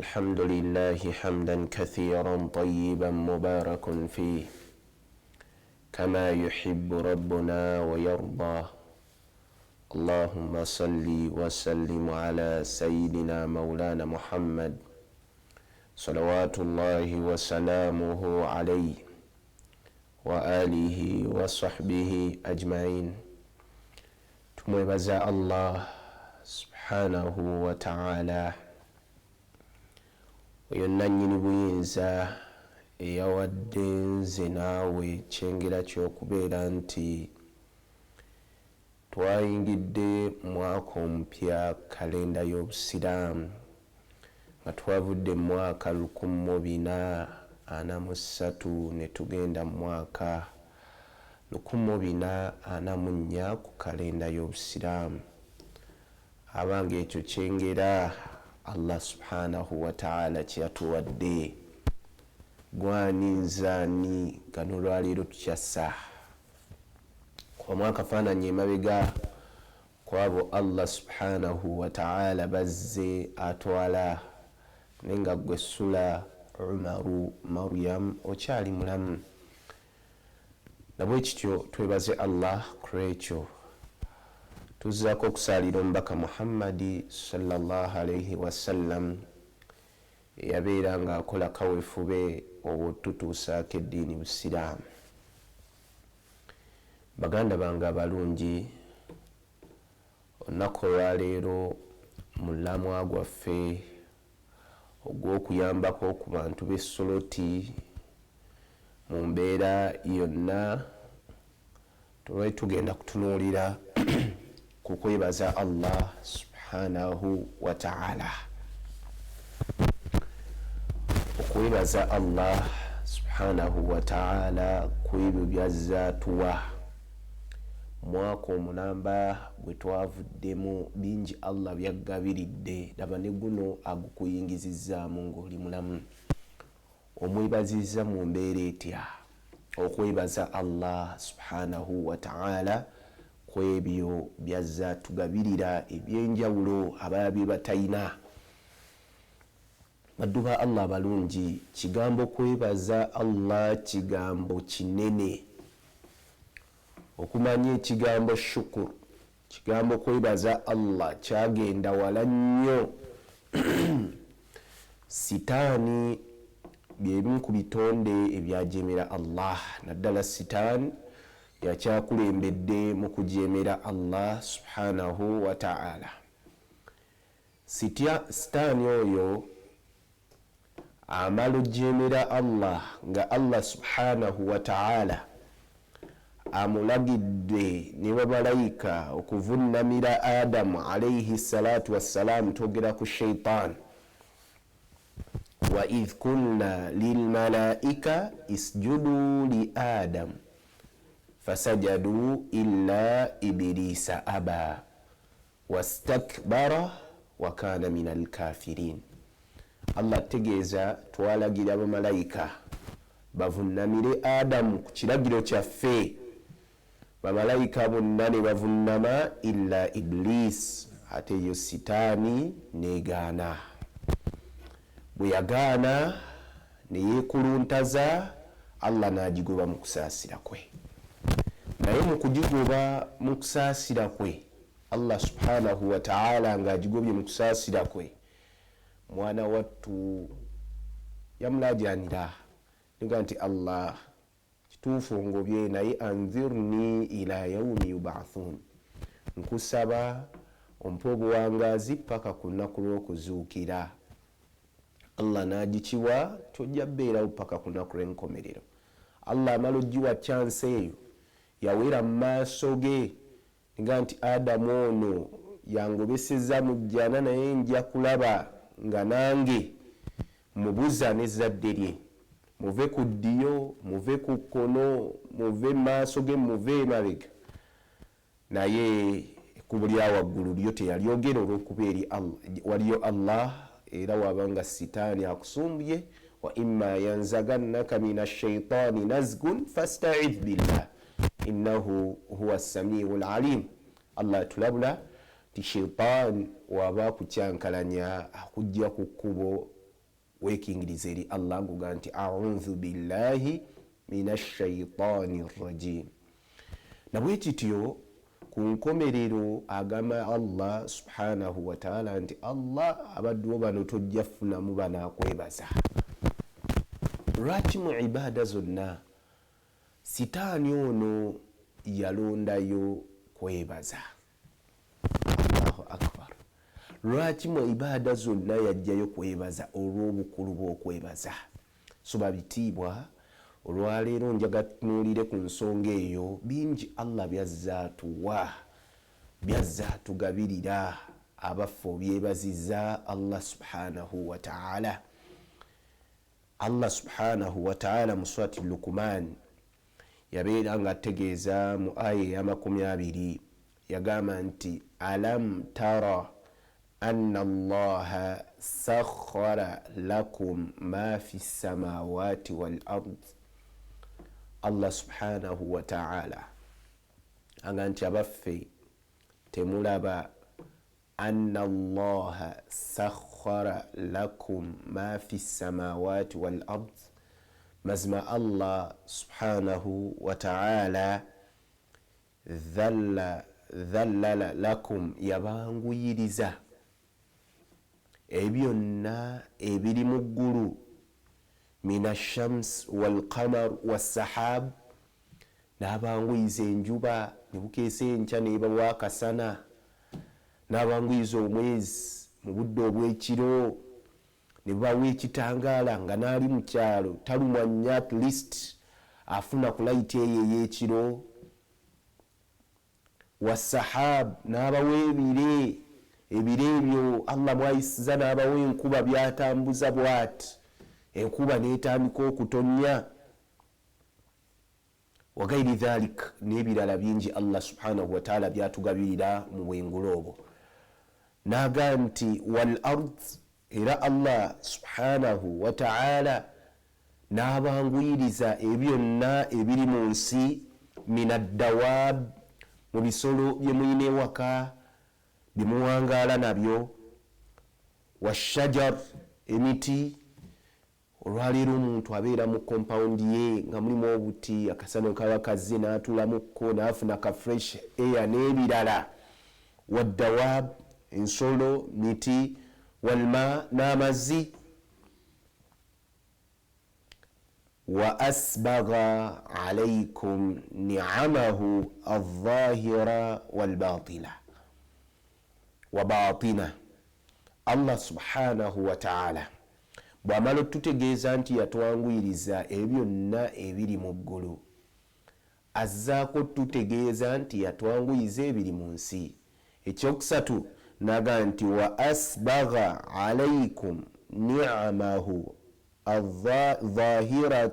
الحمد لله حمدا كثيرا طيبا مبارك فيه كما يحب ربنا ويرضى. اللهم صل وسلم على سيدنا مولانا محمد صلوات الله وسلامه عليه وآله وصحبه أجمعين. Tumwebaza Allah subhanahu wataala, oyo nannyini buyinza eyawadde nze naawe kyengera ky'okubeera nti twayingidde mwaka omupya, kalenda y'Obusiraamu, nga twavudde mu mwaka 1443 ne tugenda mu mwaka 1444 ku kalenda y'Obusiraamu. Abanga ekyo kyengera Allah subhanahu wataala kyeyatuwadde, gwani nzaani gano olwaleero tukyassa kubamu akafaananyi emabega kwabo Allah subhanahu wataala bazze atwala, naye nga gwe Sula Umaru Mariam okyali mulamu. Nabwe kityo twebaze Allah kulwekyo. Tuzzaako okusaalira omubaka Muhammadi sallallahu alaihi wasallam, eyabeera ng'akola kawefube owotutuusaako eddiini Busiraamu. Baganda bange abalungi, olunaku olwaleero mulamwa gwaffe ogw'okuyambako ku bantu b'e Soroti mu mbeera yonna, tubali tugenda kutunuulira ku kwebaza Allah subhanahu wataala, okwebaza Allah subhanahu wataala ku ebyo byazza tuwa mwaka omulamba gwe twavuddemu. Bingi Allah byaggabiridde, laba ne guno agukuyingizizaamu ng'oli mulamu. Omwebazizza mu mbeera etya? Okwebaza Allah subhanahu wataala ku ebyo byazza tugabirira ebyenjawulo abalala bye batayina. Baddu ba Allah abalungi, kigambo kwebaza Allah kigambo kinene. Okumanya ekigambo shukuru, kigambo kwebaza Allah kyagenda wala nnyo. Sitaani byebimu ku bitonde ebyajemera Allah, naddala sitaani yakyakulembedde mu kujemera Allah subhanahu wataala. Sitaani oyo amala ojemera Allah nga Allah subhanahu wataala amulagidde ne bamalayika okuvunnamira Adamu alaihi salatu wassalaamu. Twogera ku shaitan. Wa idh kulna lilmalaika isjudu li Adamu fasajadu illa Ibilisa aba wastakbara wa kana min alkafirin. Allah ategeeza twalagira bamalayika bavunnamire Adamu ku kiragiro kyaffe, bamalayika bonna ne bavunnama illa Iblis, ate yo sitaani negaana. Bwe yagaana ne yeekuluntaza, Allah n'agigoba mu kusaasira kwe. Naye mu kugigoba mu kusaasira kwe, Allah subhanahu wataala ng'agigobye mu kusaasira kwe, mwana wattu yamulajanira niga nti, Allah, kituufu ngobye, naye anzirni ila yaumi yubathun, nkusaba ompe obuwangaazi paka ku lunaku lw'okuzuukira. Allah n'agikiwa, tojja beerawo paka ku lunaku lw'enkomerero. Allah amala ogiwa chance eyo, yawera mu maaso ge niga nti, Adamu ono yangobeseza mu jjana, naye nja kulaba nga nange mubuza n'ezzadde lye. Muve ku ddiyo, muve ku kkono, muve maaso ge, muve emabega. Naye ekkubo lya waggulu lyo teyalyogera olw'okuba eri waliyo Allah. Era wabanga sitaani akusumbuye, wa imma yanzagannaka min ashaitani nazgun fastaidh billah innahu huwa samiu lalim. Allah atulabula nti shaitan waba akukyankalanya akujja ku kkubo. Weekingiriza eri Allah ngoga nti audhu billahi min ashaitani rajim. Nabwe kityo ku nkomerero agamba Allah subhanahu wataala nti Allah, abadduwo bano tojja funamu banakwebaza. Lwaki mu ibaada zonna sitaani ono yalondayo kwebaza? Allahu akbar! Lwaki mu ibaada zonna yajjayo kwebaza? Olw'obukulu bw'okwebaza. Soba bitiibwa, olwaleero njaga tutunuulire ku nsonga eyo. Bingi Allah byazze atuwa, byazze atugabirira. Abaffe, obyebaziza Allah subhanahu wataala? Allah subhanahu wataala mu Surati Lukuman yabeera nga ategeeza mu aya eya 20, yagamba nti alam tara anna Allaha sakhara lakum ma fi samawati wal ard. Allah subhanahu wataala aga nti abaffe, temulaba anna Allaha sakhara lakum ma fi samawati wal ard, mazima Allah subhanahu wataala dhallala lakum, yabanguyiriza ebyonna ebiri mu ggulu, min ashams walqamar wassahab, n'abanguyiza enjuba ne bukeesa enkya nebawa akasana, n'abanguyiza omwezi mu budde obw'ekiro ne bubawa ekitangaala, nga n'ali mu kyalo talumwa nnyo, at least afuna ku light eyo ey'ekiro. Wasahab, n'abawa ebire, ebire ebyo Allah mwayisiza n'abawa enkuba, byatambuza bwati enkuba n'etandika okutonnya, wagairi dhalik, n'ebirala bingi Allah subhanahu wataala byatugabirira mu bwengula obwo. Naga nti wal ard, era Allah subhanahu wataala n'abanguyiriza ebyonna ebiri mu nsi, min addawab, mu bisolo bye muyina ewaka byemuwangaala nabyo, washajar, emiti. Olwaleero omuntu abeera mu compound ye nga mulimu obuti, akasana kaba kazze n'atuulamukko n'afuna ka fresh air n'ebirala. Waddawab, ensolo, miti, walma, n'amazzi. Wa asbaga alaikum niamahu alzahira walbatila wa batina. Allah subhanahu wataala bw'amala otutegeeza nti yatwanguyiriza ebyo byonna ebiri mu ggulu, azzaako tutegeeza nti yatwanguyiza ebiri mu nsi. Ekyokusatu naga nti wa asbaga alaikum niamahu adhahira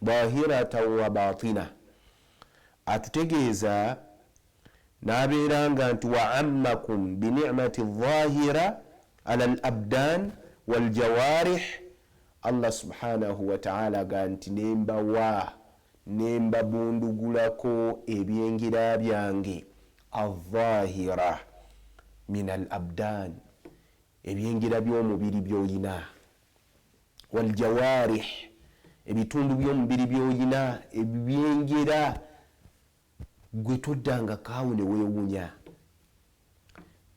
dhahiratan wa batina. Atutegeeza n'abeera nga nti wa ammakum binicmati dhahira ala al abdan waljawarih. Allah subhanahu wataala ga nti nembawa, nembabundugulako ebyengira byange adhahira min al abdan, ebyengira by'omubiri by'oyina, waljawarih, ebitundu by'omubiri by'oyina, ebyengera. Gwe toddangakaawo ne weewunya.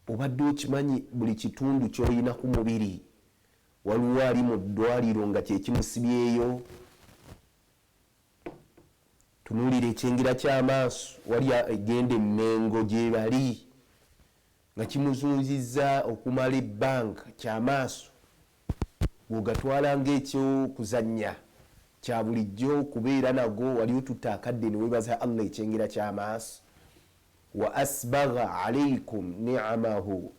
Obadde okimanyi buli kitundu ky'oyina ku mubiri waliwo ali mu ddwaliro nga kyekimusibyeyo? Tunuulira ekyengera ky'amaaso, wali egenda emmengo gye bali nga kimuzunzizza okumala ebbanga. Kyamaaso gwogatwala ngaekyokuzanya kya bulijjo okubeera nago, wali otutta akadde newebaza Allah ekyengera ky'amaaso. Wa asbagha alaikum niamahu,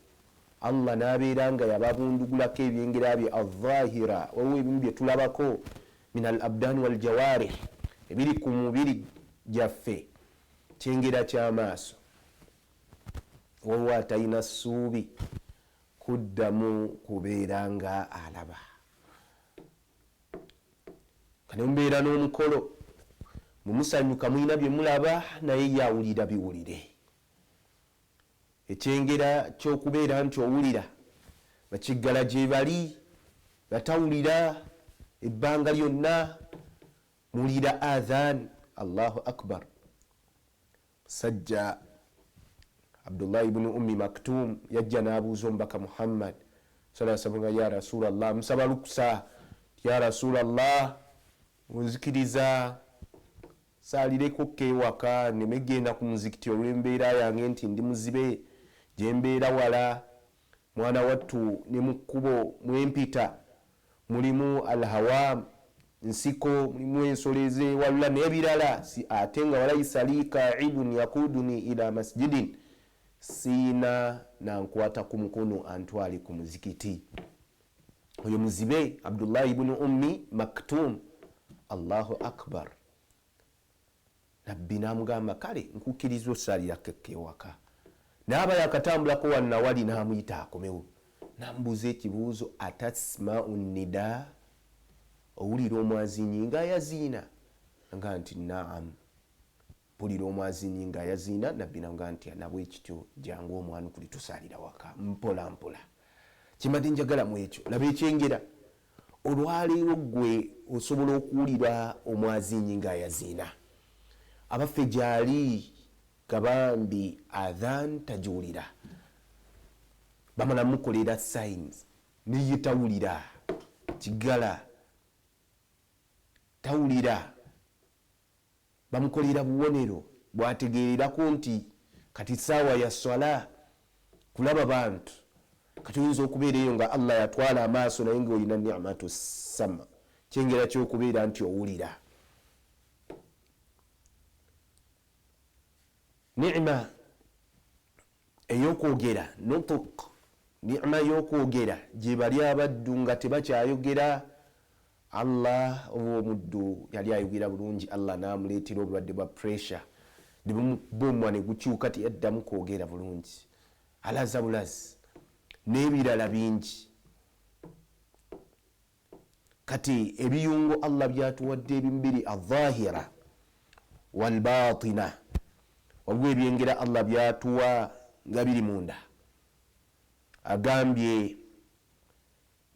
Allah n'abeera nga yababundugulako ebyengera bye alzahira. Waliwo ebimu bye tulabako min al abdan waljawarih, ebiri ku mubiri gyaffe. Kyengera ky'amaaso, waliwo atalina ssuubi kuddamu kubeera nga alaba, nga nemubeera n'omukolo mumusanyuka, mulina bye mulaba, naye ye awulira biwulire. Ekyengera kyokubeera nti owulira. Bakiggala gyebali batawulira ebbanga lyonna muwulira adhan. Allahu akbar. Musajja Abdullahi ibuni Ummi Maktum yajja n'abuuza Omubaka Muhammad saa salam nga, ya Rasulallah, musaba lukusa, ya Rasulallah, onzikiriza saalireko kewaka nemegenda ku muzikiti olw'embeera yange nti ndi muzibe, gyembeera wala, mwana wattu, ne mu kkubo mwempita mulimu alhawam, nsiko, mulimu ensolo ezewalula n'ebirala, ate nga walaisa li kaidun yakuduni ila masjidin, siina nankwata ku mukono antwale ku muzikiti. Oyo muzibe Abdullahi ibunu Ummi Maktum. Allahu akbar. Nabbi namugamba, kale nkukkiriza osaalirako ewaka. Naaba yakatambulako wannawali, namuyita akomewo, namubuuza ekibuuzo, atasmau nida, owulira omwazinyi ngaayaziina? Nga nti naam, mpulira omwazinyi ngaayaziina. Nabbi namugaa nti nabwekityo jangu omwanukuli, tusaalira waka mpola mpola. Kimbadde njagala mu ekyo, laba ekyengera olwaleero, gwe osobola okuwulira omwazinyi ngaayaziina, abaffe gyali gabambi adhan tagiwulira, bamala mukolera signs neye tawulira, kigala tawulira, bamukolera bubonero bwategererako nti kati saawa ya swala. Kulaba bantu kati oyinza okubeera eyo nga Allah yatwala amaaso, naye nga olina nicmatu sama, kyengera kyokubeera nti owulira. Nicma eyokwogera, nutuk, nicma y'okwogera gyebali abaddu nga tebakyayogera. Allah oba omuddu yali ayogera bulungi, Allah namuleetera obulwadde bwa pressure nebumukuba omumwa negukyuka, teyaddamu kwogera bulungi, alaza bulazi n'ebirala bingi. Kati ebiyungo Allah byatuwadde ebimu biri adhahira walbatina, waliwo ebyengera Allah byatuwa nga biri munda. Agambye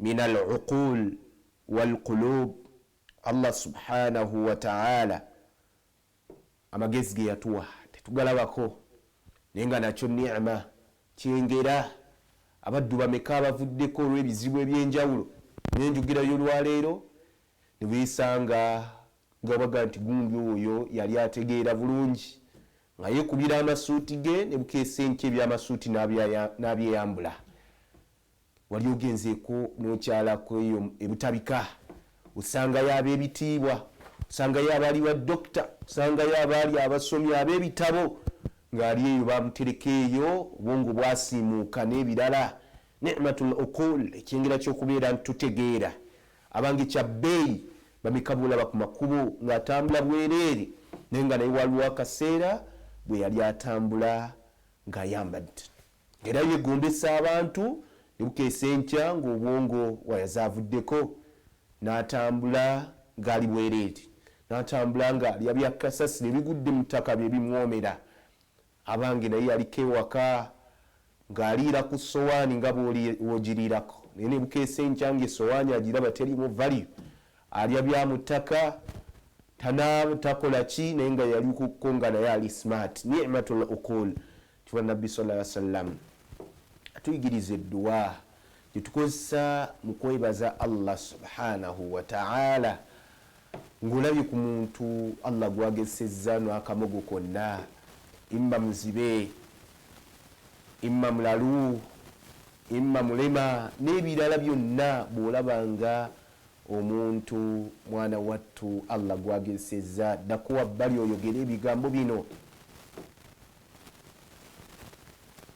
min al uqul walqulub, Allah subhanahu wataala amagezi ge yatuwa tetugalabako, naye nga nakyo nicma, kyengera. Abaddu bameka abavuddeko olw'ebizibu ebyenjawulo nenjogera y'olwaleero nebesanga nga baga nti gundi oyo yali ategeera bulungi nga yekubira amasuuti ge, nebukeesa enkya ebyamasuuti n'abyeyambula. Wali ogenzeeko nokyalako eyo ebutabika, osangayo ab'ebitiibwa, osangayo abaali ba dokita, osangayo abaali abasomi ab'ebitabo, ng'ali eyo bamutereka eyo, obwongo bwasiimuuka n'ebirala. Nimatul uqul, ekyengera ky'okubeera nti tutegeera, abange kya bbeeyi. Bameka bolaba ku makubo ng'atambula bwereere, naye nga naye waliwo akaseera bwe yali atambula ng'ayambadde era yegombesa abantu, nebukeesa enkya ng'obwongo wayazaavuddeko, n'atambula ng'ali bwereere, n'atambula ng'alya byakasasiro ebigudde mu ttaka bye bimwomera. Abange naye yaliko ewaka ng'aliira ku sowaani nga bwogiriirako, naye nebukeesa enkya nga esowaani agiraba terimu value, alya bya mu ttaka, takola ki, naye nga yali kukko nga naye ali smart. Nimatul uqul. Kiwa Nabbi sala sallam atuyigiriza edduwa gyetukozesa mu kwebaza Allah subhanahu wataala. Ng'olabye ku muntu Allah gwagezesezza n'akamogo konna, imma muzibe, imma mulalu, imma mulema n'ebirala byonna, bw'olaba nga omuntu mwana wattu Allah gwagezesezza, ddako wabbali oyogere ebigambo bino: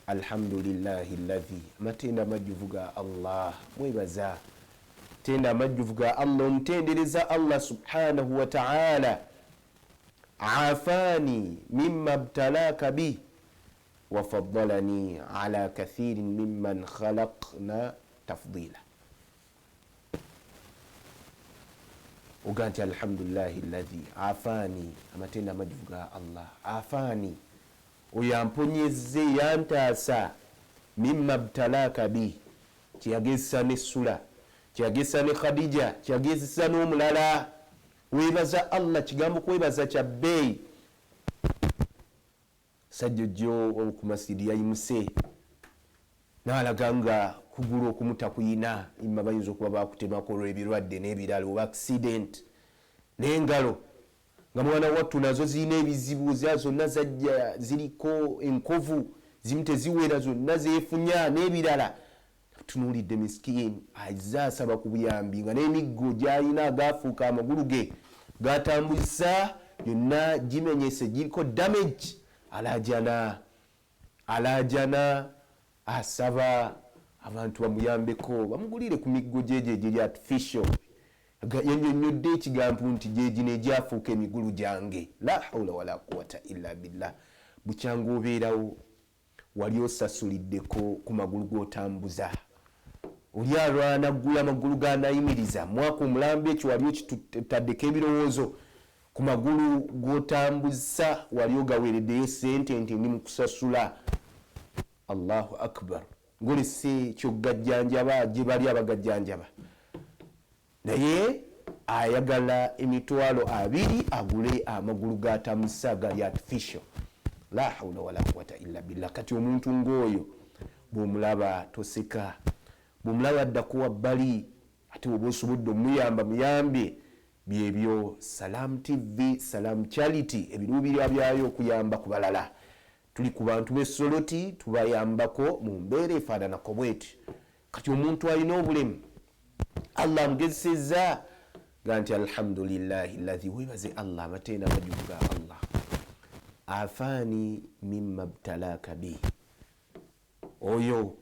alhamdulillahi llahi, amatendo amajjuvu ga Allah, mwebaza tenda amajjuvu ga Allah, omutendereza Allah subhanahu wataala, afaani mima btalaka bih wafaddalani ala kathirin mimman khalaqna tafdila. Oga nti alhamdulillahi llahi afaani, amatendo amajjuvu ga Allah, afaani, oyo amponyeze, yantaasa, mima btalaka bih. Kyeyagezesa ne Sula, kyeyagezesa ne Khadija, kyeyagezesa n'omulala. Weebaza Allah, kigambo kwebaza kya bbeeyi. Sajja ojjo ku masidi yayimuse n'alaga nga kugulu okumu takuyina, imma bayinza okuba bakutemako olw'ebirwadde n'ebirala oba accident, n'engalo nga mwana wattu nazo zirina ebizibu, za zonna zajja ziriko enkovu, zimu teziwera, zonna zeefunya n'ebirala. Tunuulidde miskiini azze asaba ku buyambi nga n'emiggo gy'alina agaafuuka amagulu ge gatambuzisa yonna gimenyese, giriko damage. Alaajana, alaajana, asaba abantu bamuyambeko bamugulire ku miggo gyegyo egiri artificial. Yannyonnyodde ekigambo nti gyegino egyafuuka emigulu gyange. La haula wala quwata illa billah. Bukyanga obeerawo wali osasuliddeko ku magulu g'otambuza, oli alwana ggula amagulu g'anayimiriza mwaka omulamba, ekyo wali okitaddeko ebirowoozo ku magulu g'otambuza, wali ogaweereddeyo sente nti ndi mu kusasula. Allahu akbar, ngolese kyogajjanjaba gye bali abagajjanjaba, naye ayagala 20,000 agule amagulu g'atambuza gali artificial. La haula wala quwata illa billah. Kati omuntu ng'oyo bw'omulaba toseka, bw'omulaba addako wabbali, ate bw'oba osobodde omuyamba muyambye. Byebyo Salam TV, Salam Charity, ebiruubirwa byayo okuyamba ku balala. Tuli ku bantu b'e Soroti, tubayambako mu mbeera efaananako bweti. Kati omuntu alina obulemu Allah amugezesezza ga nti alhamdulillahi llazi, weebaze Allah, amateena amajuvu ga Allah, afaani mimma btalaka bi, oyo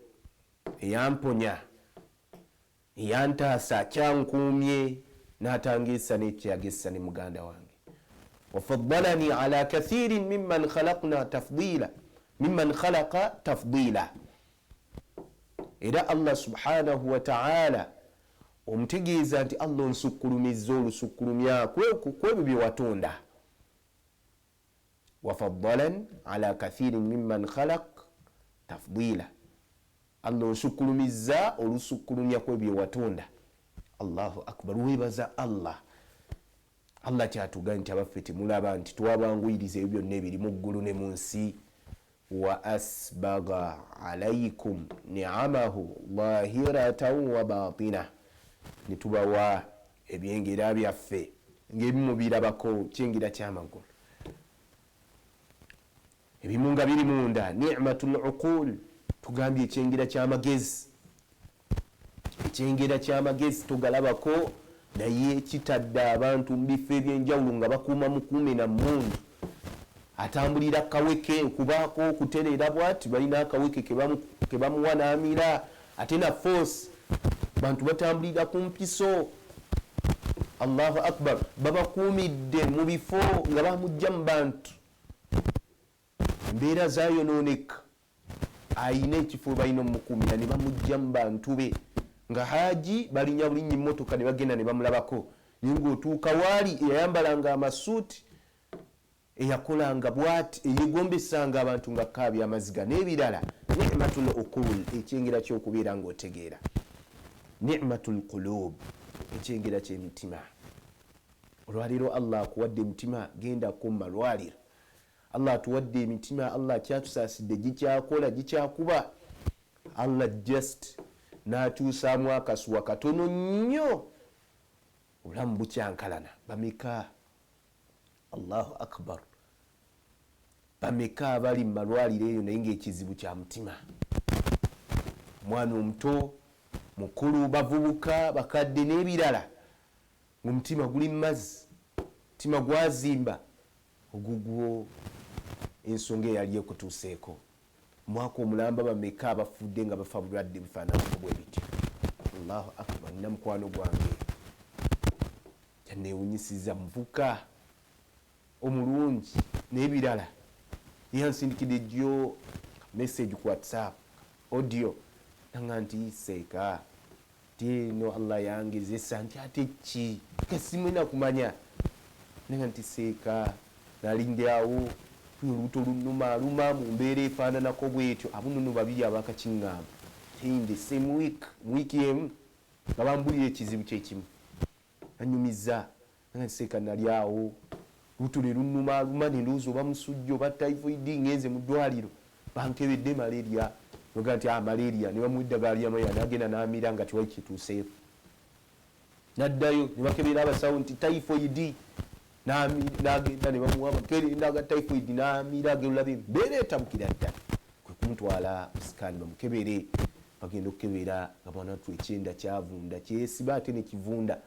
eyamponya, eyantaasa, akyankuumye n'atangeesa n'ekyagesa ne muganda wange. Wafaddalani ala kathirin mimman khalaqna tafdila, mimman khalaqa tafdila. Era Allah subhanahu wataala omutegeeza nti Allah onsukkulumizza olusukkulumya kwebyo bye watonda. Wafaddalan ala kathirin mimman khalaq tafdila, Allah onsukkulumizza olusukkulumya kwebyo bye watonda. Allahu akbar, weebaza Allah. Allah kyatugaa nti abaffe temulaba nti twabanguyiriza ebyo byonna ebiri mu ggulu ne mu nsi. Wa asbaga alaikum niamahu lahiratan wa batina, ne tubawa ebyengera byaffe ng'ebimu birabako kyengera kyamagulu, ebimu nga biri munda. Nimatul uqul, tugambye ekyengera kyamagezi, ekyengera kyamagezi togalabako, naye kitadde abantu mu bifo ebyenjawulo nga bakuuma mukuume na mmundu. Atambulira kaweke okubaako okutereera bwati, balina akaweke kebamuwa n'amira, ate na force. Bantu batambulira ku mpiso. Allahu akbar, babakuumidde mu bifo nga bamujja mu bantu, embeera zayonooneka, ayina ekifo balina omukuumira ne bamujja mu bantu be nga haji balinya bulinnya emmotoka ne bagenda ne bamulabako. Naye ng'otuuka waali eyayambalanga amasuuti, eyakolanga bwati, eyegombesanga abantu nga kaabya amaziga n'ebirala. Nimatul uqul, ekyengera ky'okubeera ng'otegeera. Nimatul qulub, ekyengera ky'emitima. Olwaleero Allah akuwadde emitima, gendako mu malwaliro. Allah atuwadde emitima, Allah akyatusaasidde, gikyakola, gikyakuba. Allah just n'akyusaamu akasuwa katono nnyo, obulamu bukyankalana. Bameka, Allahu akbar, bameka abali mu malwaliro eyo naye ng'ekizibu kya mutima? Omwana omuto, mukulu, bavubuka, bakadde n'ebirala, ng'omutima guli mu mazzi, mutima gwazimba ogugwo ensonga eyali ekutuuseeko. Mwaka omulamba bameka abafudde nga bafa bulwadde bufaananako bwe bityo? Allahu akbar. Nina mukwano gwange kyanneewunyisiza, muvuka omulungi n'ebirala, yansindikidde jjo message ku WhatsApp audio, nanga nti seeka ti no Allah yangezesa nti ate ki kasimwena kumanya, nanga nti seeka nalindi awo olubuto lunnuma aluma mu mbeera efaananako bwetyo. Abunono babiri abakakiŋŋamba. In the same week, wiiki emu nga bambulira ekizibu kyekimu, anyumiza nga nseeka nali awo, lubuto ne lunnuma luma, nendowooza oba musujja oba typhoid. Ngenze mu ddwaliro, bankebedde, malaria. Noga nti, "Ah, malaria." Ne bamuwa eddagala lya malaria, nagenda namira nga tewali kituuseeko. Naddayo ne bakebera abasawo nti typhoid, nagenda ne bamuwa amakerenda aga typhoid, namira. Agenda olaba embeera etabukira ddala, kwe kumutwala mu scan bamukebere. Bagenda okukebera nga mwana wattu ekyenda kyavunda, kyesiba ate nekivunda.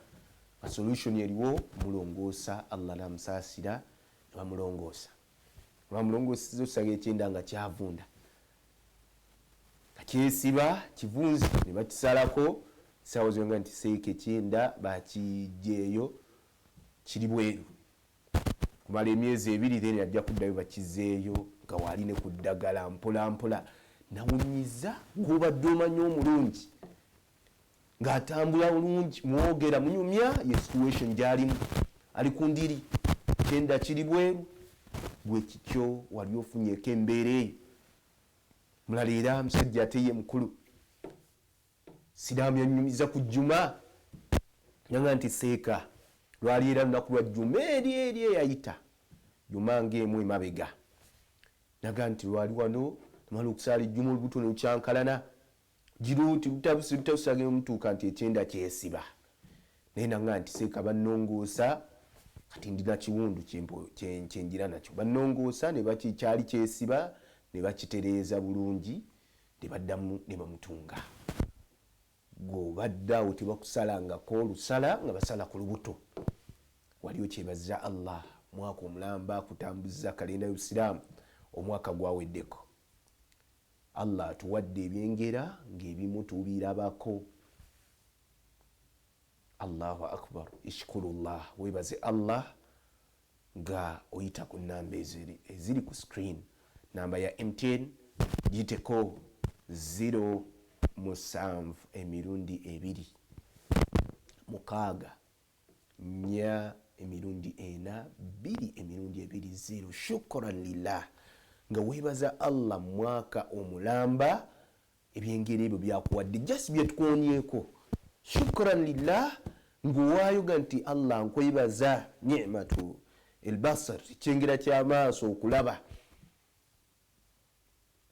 Nga solution eriwo mulongoosa. Allah namusaasira ne bamulongoosa. Bamulongooseza okusanga ekyenda nga kyavunda, nga kyesiba kivunzi, ne bakisalako. Sawa zonga nti seeka ekyenda bakijjeeyo, kiri bweru kumala emyezi 2, then ajja kuddayo bakizeeyo nga waali ne ku ddagala mpola mpola. Nawunyiza gwobadde omanyi omulungi ng'atambula bulungi, mwogera, munyumya, ye situation gyalimu, ali ku ndiri, kyenda kiri bweru. Gwe kikyo wali ofunyeko embeera eyo? Mulala era musajja ate ye mukulu siraamu, yanyumiza ku jjuma nanga nti seeka lwali era lunaku lwa jjuma eri eri eyayita, jjuma ngaemu emabega. Naga nti lwali wano namala okusaala ejjuma, olubuto nelukyankalana giruti lutabuse lutabuse, agenda omutuuka nti ekyenda kyesiba. Naye nanga nti seeka bannongoosa, kati ndina kiwundu kyenjira nakyo. Bannongoosa kyali kyesiba ne bakitereeza bulungi, ne baddamu ne bamutunga. Gweobadde awo tebakusalangako olusala nga basala ku lubuto, wali okyebaza Allah. Mwaka omulamba kutambuza kalenda y'obusiraamu, omwaka gwaweddeko, Allah atuwadde ebyengera ng'ebimu tubirabako. Allahu akbar! Ishkurullah, webaze Allah nga oyita ku namba eziri ku screen. Namba ya MTN giteko 0 7 emirundi 2 6 4 emirundi 4 2 emirundi 2 0. Shukran lillah, nga weebaza Allah mwaka omulamba ebyengera ebyo byakuwadde, just byetukonyeeko. Shukran lillah, ngaowaayoga nti Allah nkwebaza nimatu elbasar, ekyengera kyamaaso okulaba,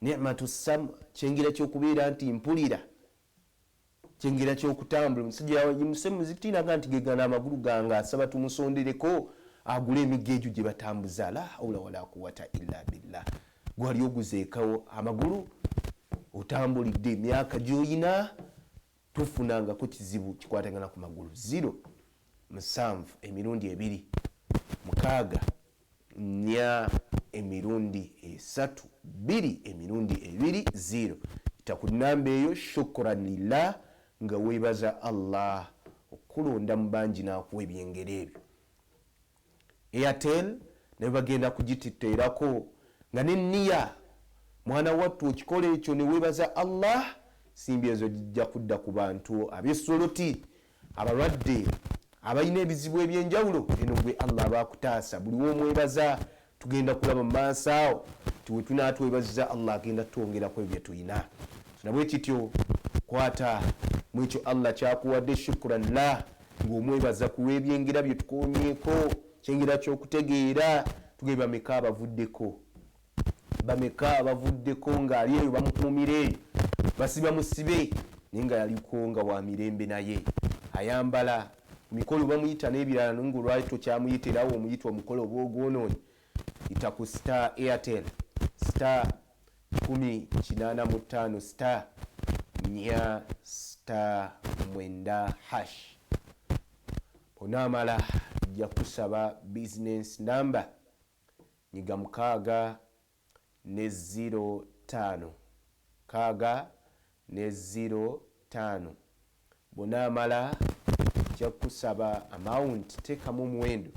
nimatu sam, kyengera kyokubeera nti mpulira, kyengera kyokutambula. Omusajja yimuse muzikiti naga nti gegana amagulu gange, asaba tumusondereko agule emigga egyo gye batambuza. La haula wala quwata illa billah. Gwali oguzeekawo amagulu, otambulidde emyaka gyoyina, tofunangako kizibu kikwatagana ku magulu. 0 7 emirundi 2 6 4 emirundi 3 2 emirundi 2 0. Ita ku namba eyo. Shukran lillah, nga weebaza Allah okulonda mu bangi n'akuwa ebyengera ebyo. Airtel naye bagenda kugititeerako nga neniya mwana wattu okikola ekyo neweebaza Allah. Simbi ezo gijja kudda ku bantu ab'esoloti, abalwadde, abalina ebizibu ebyenjawulo. Eno gwe Allah abakutaasa buli womwebaza. Tugenda kulaba mu maaso awo ti we tunaatwebaziza Allah agenda tutwongerako ebyo byetulina. Nabwe kityo kwata mu ekyo Allah kyakuwadde, shukran lah, ng'omwebaza ku lw'ebyengera bye tukonyeeko, kyengera ky'okutegeera. Tugee bameka abavuddeko, bameka abavuddeko ng'ali eyo bamukuumira eyo, basiba musibe, naye nga yaliko nga wa mirembe, naye ayambala mikolo bamuyita n'ebirala, naye ngaolwali tokyamuyita era awo omuyita omukolo oba ogwonoonye. Ita ku star Airtel star 185 star 4 star 9 hash. Onaamala jja kusaba business number, nyiga 6 ne 0 5, 6 ne 0 5. Bwonaamala jja kusaba amount, teekamu omuwendo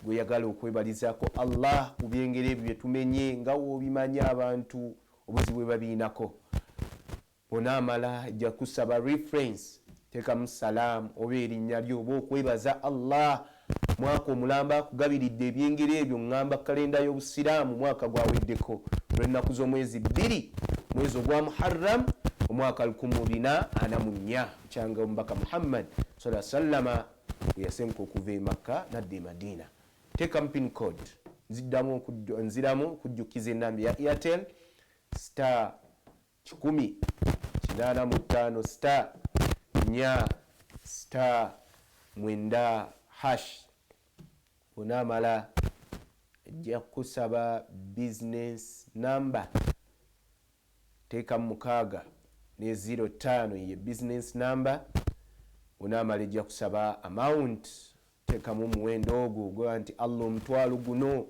gweyagala okwebalizaako Allah ku byengera ebyo byetumenye nga woobimanya abantu obuzibu bwe babiinako. Onaamala ejja kusaba reference, teekamu salaamu oba erinnya lyo oba okwebaza Allah mwaka omulamba akugabiridde ebyengera ebyo. Ŋŋamba kalenda y'obusiraamu, mwaka gwaweddeko lw'ennaku z'omwezi 2, mwezi ogwa Muharram. Omwaka 1444 kyanga omubaka Muhammad sa sallama bwe yasenguka okuva e Makka nadda e Madiina. Teekamu pin code. Nziddamu, nziramu okujjukiza enamba ya Airtel: star 185 star 4 star 9 hash. Onaamala ejja kukusaba business number, teekamu 6 ne 05, ye business number. Onaamala ejja kusaba amount, teekamu omuwendo ogwo goba nti Allah omutwalo guno,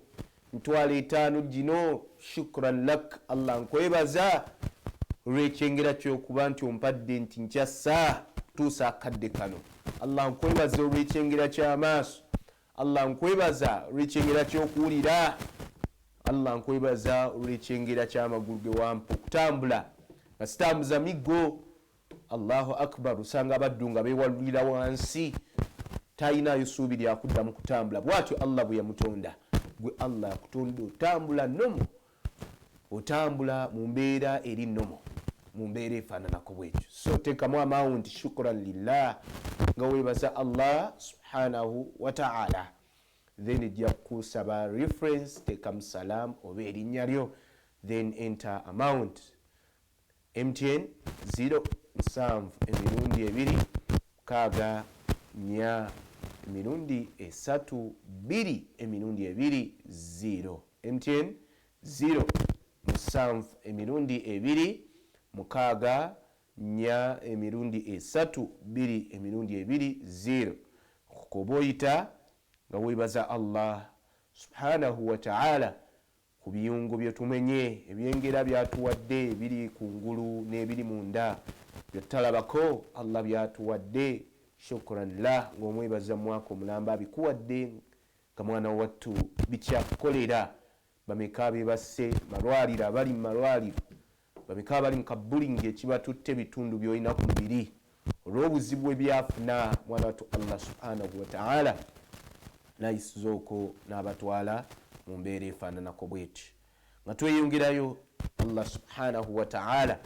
50,000 gino, shukran lak Allah, nkwebaza olw'ekyengera kyokuba nti ompadde nti nkyassa kutuusa akadde kano. Allah nkwebaza olw'ekyengera ky'amaaso, Allah nkwebaza olw'ekyengera ky'okuwulira, Allah nkwebaza olw'ekyengera ky'amagulu ge wampa okutambula nga sitambuza miggo. Allahu akbar! Osanga abaddu nga bewalulira wansi, talinayo suubi lyakuddamu kutambula. Bwatyo Allah bwe yamutonda. Gwe Allah akutonda otambula nomo, otambula mu mbeera eri nomo, mu mbeera efaananako bwetyo. So teekamu amount, shukran lillah, nga weebaza Allah subhanahu wataala. Then ejja kusaba reference, teekamu salam oba erinnya lyo, then enter amount. MTN 0 7 emirundi 2 6 4 emirundi 3 2 emirundi 2 0. MTN 0 7 emirundi 2 6 4 emirundi 3 2 emirundi 2 0. Koba oyita nga weebaza Allah subhanahu wataala ku biyungo byetumenye, ebyengera byatuwadde ebiri ku ngulu n'ebiri munda byetutalabako. Allah byatuwadde, shukran lah, ng'omwebaza mwaka omulamba abikuwadde nga mwana wattu bikyakukolera. Bameka bebasse malwaliro, abali mu malwaliro? Bameka abali mu kabulingi ekibatutte ebitundu byolina ku mubiri olw'obuzibu ebyafuna? Mwana wattu Allah subhanahu wataala nayisizaoko n'abatwala mu mbeera efaananako bweti. Nga tweyongerayo, Allah subhanahu wataala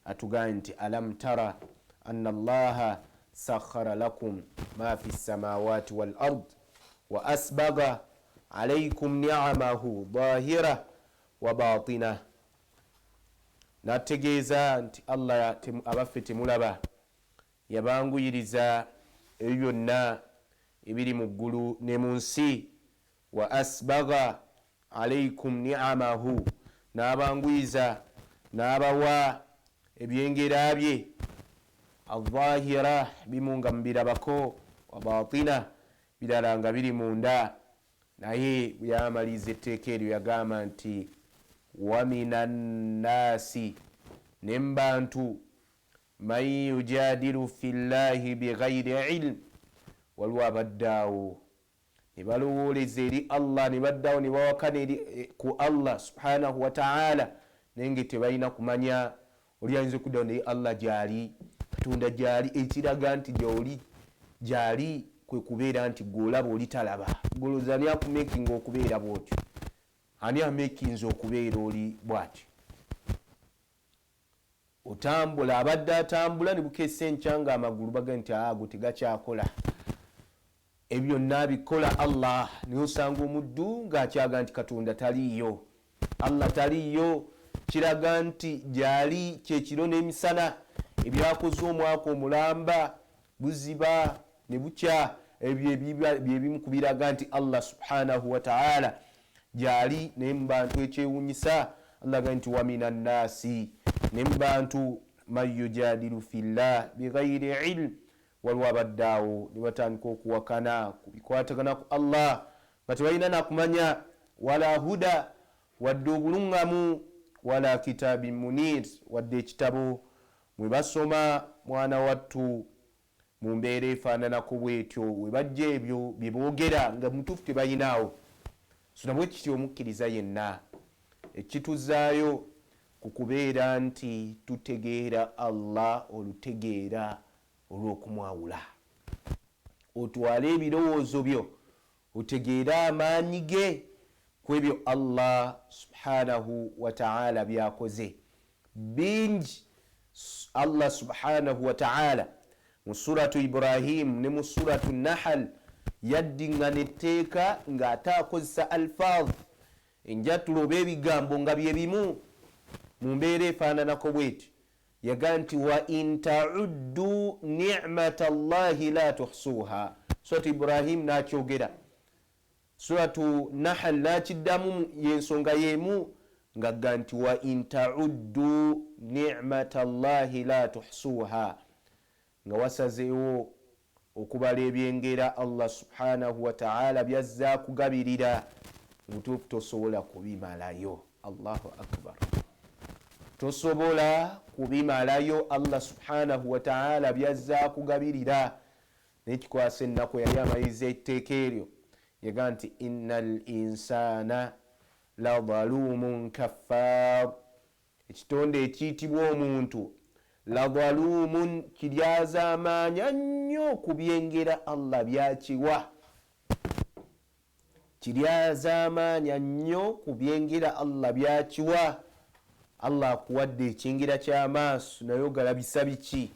atugambye nti alam tara anna Allaha sakhara lakum ma fi lsamawati wal ard wa asbaga alaikum niamahu dhahira wa batina. Nategeeza nti Allah abaffe temulaba yabanguyiriza ebyo byonna ebiri mu ggulu ne mu nsi? Wa asbaga alaikum niamahu, n'abanguyiza n'abawa ebyengera bye, adhahira, bimu nga mubirabako, wa batina, birala nga biri munda. Naye bwe yamaliriza etteeka eryo yagamba nti wa minannaasi, ne mubantu, man yujadilu fi llahi bighairi ilm, waliwo abaddaawo ne balowooleza eri Allah, ne baddawo ne bawakana eri ku Allah subhanahu wataala, naye nga tebalina kumanya. Oli ayinza okuddawo naye Allah gyali, Katonda gyali, ekiraga nti gyoli gyali kwe kubeera nti gweolaba oli talaba. Golooza ani akumakinga okubeera bwotyo? Ani amakinza okubeera oli bwatyo? Otambula, abadde atambula ne bukeesa enkya nga amagulu baga nti ago tegakyakola. Ebyo byonna abikola Allah, naye osanga omuddu ng'akyaga nti Katonda taliiyo, Allah taliiyo. Kiraga nti gyali kyekiro n'emisana ebyakoze omwaka omulamba buziba ne bukya. Ebyo byebimu ku biraga nti Allah subhanahu wataala gyali. Naye mu bantu ekyewunyisa, Allah ga nti wa minannaasi, ne mu bantu, man yujadilu fillah bighairi ilm, waliwo abaddaawo ne batandika okuwakana ku bikwatagana ku Allah nga tebalina nakumanya, wala huda, wadde obuluŋŋamu, wala kitabi munir, wadde ekitabo mwe basoma. Mwana wattu, mu mbeera efaananako bwetyo we bajja ebyo bye boogera nga mutuufu tebayinaawo. So nabwe kityo omukkiriza yenna ekituzaayo ku kubeera nti tutegeera Allah olutegeera olw'okumwawula, otwale ebirowoozo byo otegeere amaanyi ge ku ebyo Allah subhanahu wataala byakoze bingi. Allah subhanahu wataala mu Suratu Ibrahimu ne mu Suratu Nahal yaddiŋŋana etteeka ng'ate akozesa alfaadh, enjatulo oba ebigambo nga bye bimu mu mbeera efaananako bweti. Yaga nti wa in tauddu nicmata llahi la tuhsuha. Suratu Ibrahimu n'akyogera, Suratu Nahal n'akiddamu, yensonga y'emu ngagga nti wa in tauddu nicmata llahi la tuhsuha, nga wasazeewo okubala ebyengera Allah subhanahu wataala byazza akugabirira, mubutuufu tosobola kubimalayo. Allahu akbar, tosobola kubimalayo Allah subhanahu wataala byazza akugabirira. Naye kikwasa ennaku, yali amaliriza etteeka eryo yaga nti inna al insana la dhalumun kaffar, ekitonde ekiyitibwa omuntu la dhalumun, kiryazaamaanya nnyo ku byengera Allah byakiwa, kiryazaamaanya nnyo ku byengera Allah byakiwa. Allah akuwadde ekyengera ky'amaaso naye ogalabisa biki?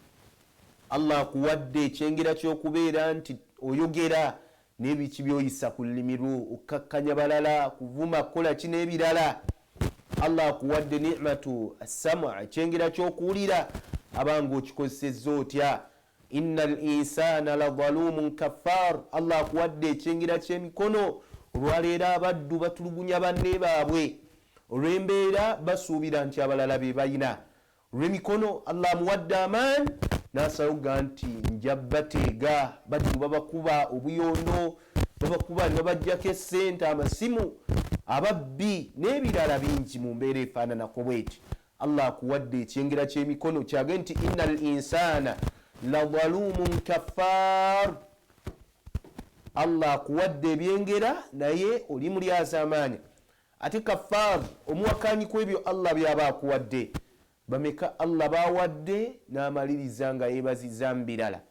Allah akuwadde ekyengera ky'okubeera nti oyogera n'ebiki byoyisa ku lulimi lwo, okkakkanya balala, kuvuma, kukola ki n'ebirala. Allah akuwadde nicmatu assamu, ekyengera ky'okuwulira, abanga okikozesezza otya? Inna al insana la dhalumun kaffar. Allah akuwadde ekyengera ky'emikono. Olwaleero abaddu batulugunya banne baabwe olw'embeera basuubira nti abalala be balina. Olw'emikono Allah amuwadde amaanyi n'asalawo ga nti nja bateega, baddu babakuba obuyondo, babakuba ne babajjako essente, amasimu, ababbi n'ebirala bingi mu mbeera efaananako bweti. Allah akuwadde ekyengera ky'emikono kyage nti inna al insana la dhalumun kaffar. Allah akuwadde ebyengera naye oli mulyazaamaanya ate kaffar, omuwakanyi ku ebyo Allah byaba akuwadde. Bameka Allah bawadde n'amaliriza nga yeebaziza mu birala.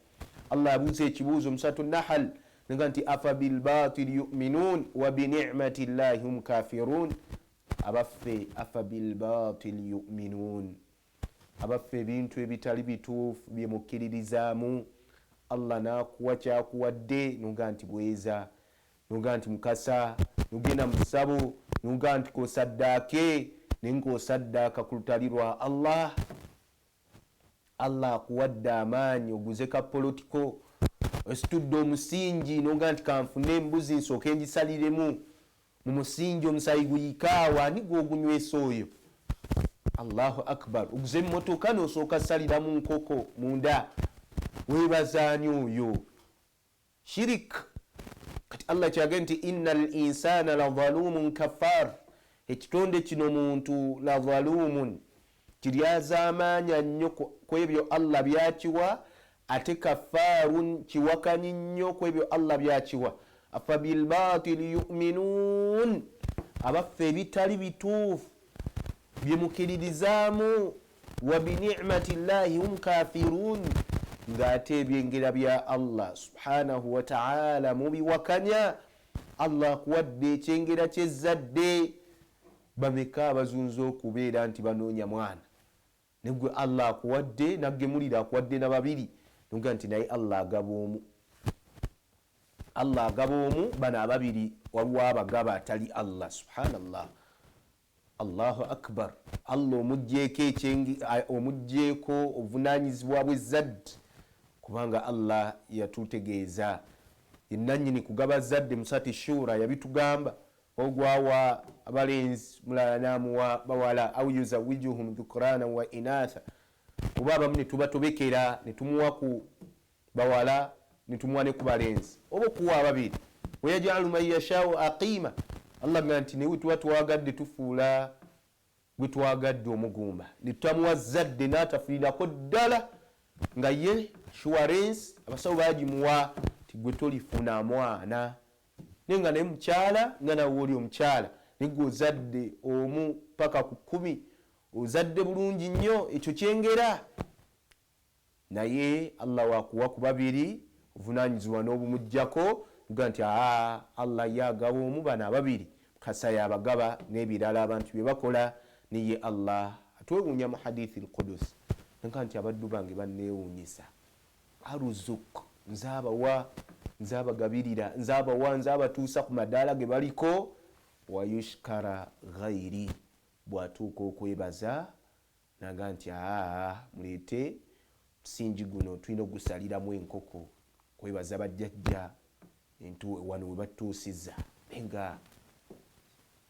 Allah abuuza ekibuuzo musatu Nahal nga nti afa bilbatili yuminuun wa binicmati llahi hum kafirun. Abaffe, afa bilbatili yuminuun, abaffe ebintu ebitali bituufu bye mukkiririzaamu? Allah n'akuwa kyakuwadde noga nti bweza, noga nti mukasa, nogenda mu ssabo noga nti kosaddaake, naye ngaosaddaaka ku lutali lwa Allah. Allah akuwadde amaanyi oguze ka polotiko, ositudde omusingi noga nti kanfune embuzi nsooke ngisaliremu mu musingi omusayi guyikaawo, ani gwogunywesa oyo? Allahu akbar. Oguze emmotoka nosooka saliramu nkoko munda, weebazaani oyo? Shirik. Kati Allah kyage nti inna al insana la dhalumun kaffar, ekitonde kino muntu la dhalumun, kiryazaamaanya nnyo ku ebyo Allah byakiwa, ate kafaarun, kiwakanyi nnyo ku ebyo Allah byakiwa. Afa bilbatili yuminuun, abaffe ebitali bituufu bye mukkiririzaamu, wa binicmati llahi hum kafiruun, ng'ate ebyengera bya Allah subhanahu wataala mubiwakanya. Allah akuwadde ekyengera ky'ezzadde, bameka abazunza okubeera nti banoonya mwana, negwe Allah akuwadde naggemulira akuwadde na babiri, noga nti naye Allah agaba omu, Allah agaba omu, bano ababiri waliwo abagaba atali Allah. Subhanallah, Allahu akbar. Allah omugjeeko omugjeeko obuvunanyizibwa bw'ezzadde, kubanga Allah yatutegeeza yenanyini kugaba zadde. Musati Shura yabitugamba, ogwawa abalenzi mulala namuwa bawala, au yuzawijuhum dhukrana wa inatha, oba abamu netubatobekera netumuwa ku bawala netumuwa ne ku balenzi, oba okuwa ababiri. Wayajalu man yashau aqima, Allah ga nti naye tuba twagadde tufuula gwe twagadde omugumba netutamuwa zadde n'atafunirako ddala, nga ye assurance abasawo bagimuwa ti gwe tolifuna mwana, naye nga naye mukyala, nga nawe oli omukyala, naye gwe ozadde omu paka ku 10, ozadde bulungi nnyo, ekyo kyengera. Naye Allah wakuwa ku babiri obuvunanyizibwa n'obumuggyako, ga nti aa Allah ye agaba omu, bano ababiri kasa yabagaba n'ebirala abantu bye bakola. Niye Allah atwewuunya mu hadithi lqudus. Nka nti abaddu bange banneewuunyisa. Aruzuk, nze abawa, nze abagabirira, nze abawa, nze abatuusa ku madaala ge baliko. Wayushkara ghairi, bw'atuuka okwebaza naga nti aa muleete musingi guno tulina okugusaliramu enkoko kwebaza bajjajja wano we batutuusizza. Naye nga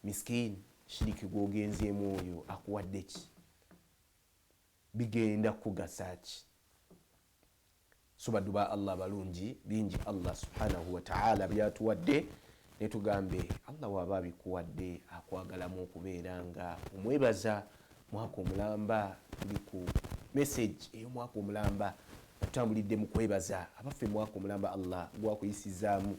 miskiini shiriki gw'ogenzeemu oyo akuwadde ki? Bigenda kukugasa ki? So baddu ba Allah abalungi, bingi Allah subhanahu wataala byatuwadde, netugambe Allah waaba abikuwadde akwagalamu okubeera nga omwebaza. Mwaka omulamba tuli ku message ey'omwaka omulamba nga tutambulidde mu kwebaza. Abaffe, mwaka omulamba Allah gwakuyisizaamu,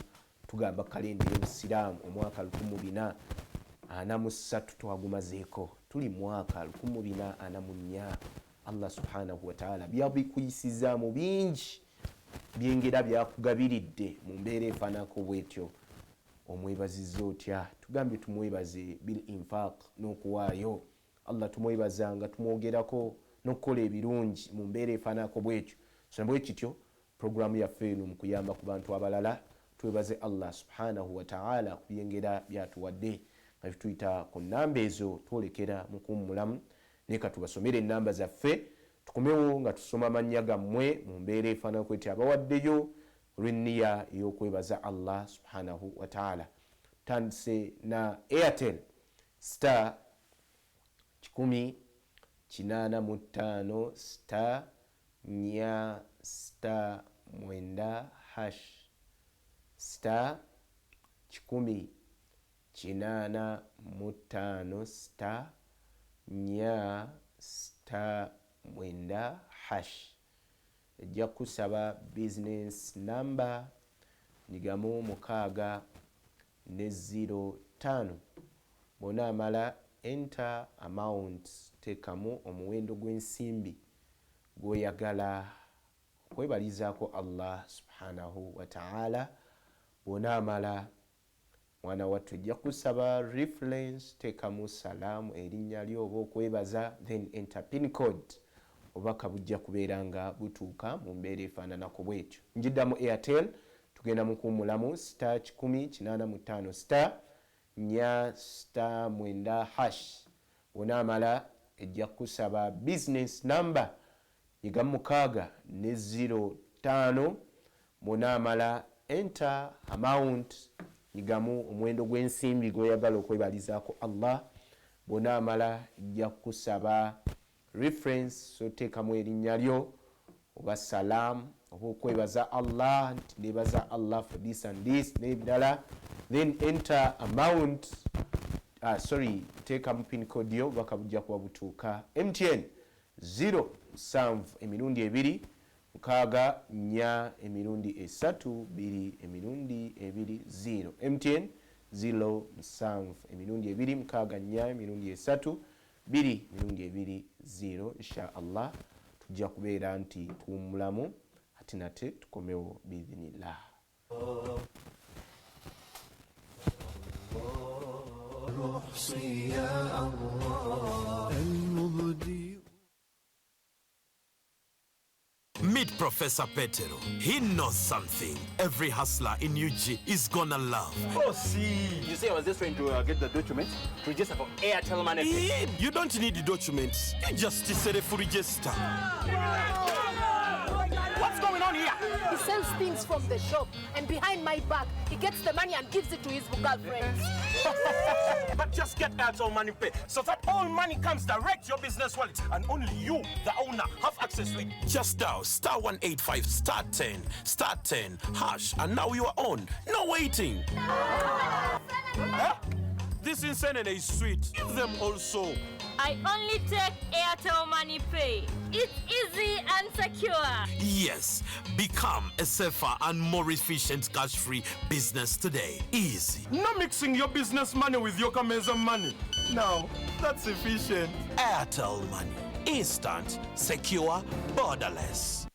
tugamba kalenda ey'obusiraamu omwaka 1443 twagumazeeko, tuli mwaka 1444. Allah subhanahu wataala byabikuyisizaamu bingi byengera byakugabiridde mu mbeera efaanako bwetyo, omwebazizza otya? Tugambye tumwebaze bil infaq, n'okuwaayo. Allah tumwebaza nga tumwogerako n'okukola ebirungi mu mbeera efaanako bwetyo. So bwe kityo puroguramu yaffe eno mu kuyamba ku bantu abalala, twebaze Allah subhanahu wataala ku byengera byatuwadde nga tutuyita ku nnamba ezo. Twolekera mu kuwummulamu, naye katubasomere ennamba zaffe, tukomewo nga tusoma amannya gammwe mu mbeera efaananako eti abawaddeyo olw'enniya ey'okwebaza Allah subhanahu wataala. Tutandise na Airtel, star 185 star 4 star 9 hash, star 185 star 4 star 9 hash. Ejja kusaba business number, nyigamu 6 ne 0 5. Bw'onaamala, enter amount, teekamu omuwendo gw'ensimbi gw'oyagala okwebalizaako Allah subhanahu wataala. Bw'onaamala, mwana wattu, ejja kusaba reference, teekamu salaamu, erinnya lyo oba okwebaza, then enter pin code. Obubaka bujja kubeera nga butuuka mu mbeera efaananako bwetyo. Njiddamu, Airtel, tugenda mu kuwummulamu, star 185 star 4 star 9 hash. Bw'onaamala, ejja kukusaba business number, nyigamu 6 ne 0 5. Bw'onaamala, enter amount, nyigamu omuwendo gw'ensimbi gw'oyagala okwebalizaako Allah. Bw'onaamala, ejja kukusaba reference, so teekamu erinnya lyo oba salam oba okwebaza Allah nti nebaza Allah for this and this n'ebirala, then enter amount, sorry, teekamu pin code yo, bubaka bujja kuba butuuka. MTN, 0 7 emirundi 2 6 4 emirundi 3 2 emirundi 2 0. MTN, 0 7 emirundi 2 6 4 emirundi 3 2 emirundi 2 0. Insha Allah tujja kubeera nti tuwummulamu ate nate tukomewo biidhinillah. نحصي يا الله المبدي. Meet Professor Petero. He knows something every hustler in UG is gonna love. Oh, see. You see, I was just trying to get the documents to register for Airtel Money. You don't need the documents. You just self-register. What's going on here? He sells things from the shop, and behind my back, he gets the money and gives it to his girlfriends. But just get Airtel Money Pay so that all money comes direct to your business wallet and only you, the owner, have access to it. Just dial star 185 star 10 star 10 hash and now you are on. No waiting. Huh? This insanity is sweet. Give them also. I only take Airtel Money Pay. It's easy and secure. Yes, become a safer and more efficient cash-free business today. Easy. No mixing your business money with your Kameza money. Now, that's efficient. Airtel Money. Instant, secure, borderless.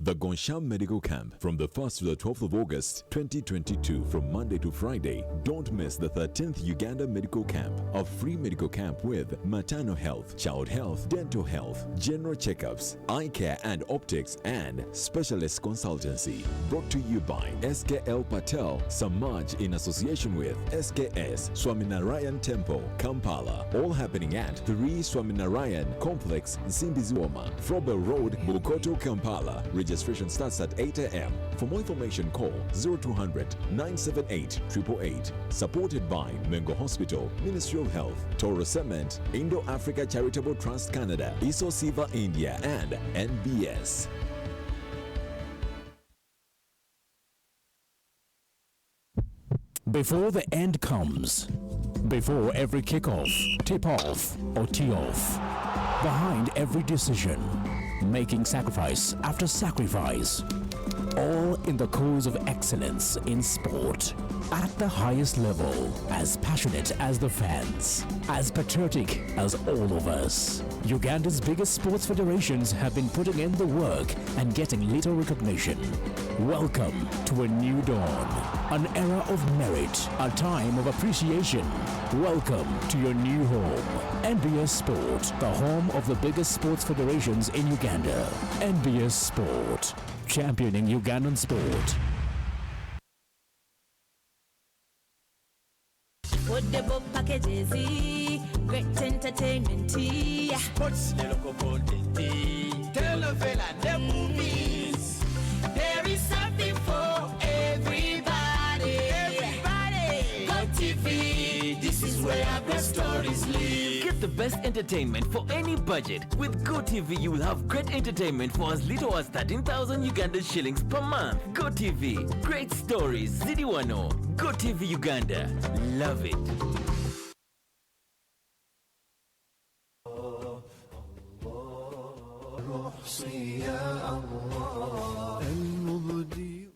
The Gongsham Medical Camp from the 1st to the 12th of August 2022 from Monday to Friday. Don't miss the 13th Uganda Medical Camp, a free medical camp with maternal health, child health, dental health, general checkups, eye care and optics, and specialist consultancy. Brought to you by SKL Patel Samaj in association with SKS Swaminarayan Temple, Kampala. All happening at 3 Swaminarayan Complex, Nsimbiziwoma, Frobel Road, Bukoto, Kampala. Registration starts at 8 a.m. For more information, call 0200 978 888. Supported by Mengo Hospital, Ministry of Health, Toro Cement, Indo Africa Charitable Trust Canada, ISO Siva India, and NBS. Before the end comes, before every kickoff, tip-off, or tee-off, behind every decision, making sacrifice after sacrifice, all in the cause of excellence in sport. At the highest level, as passionate as the fans, as patriotic as all of us. Uganda's biggest sports federations have been putting in the work and getting little recognition. Welcome to a new dawn, an era of merit, a time of appreciation. Welcome to your new home, NBS Sport, the home of the biggest sports federations in Uganda. NBS Sport, championing Ugandan sport. Affordable packages, great entertainment. Sports, the local content, telenovela, the movies. There is something for everybody. Everybody. Go TV, this is where great stories live. Get the best entertainment for any budget. With GoTV, you will have great entertainment for as little as 13,000 Uganda shillings per month. GoTV, great stories, Zidiwano. GoTV Uganda. Love it. نحصي يا الله المبدي.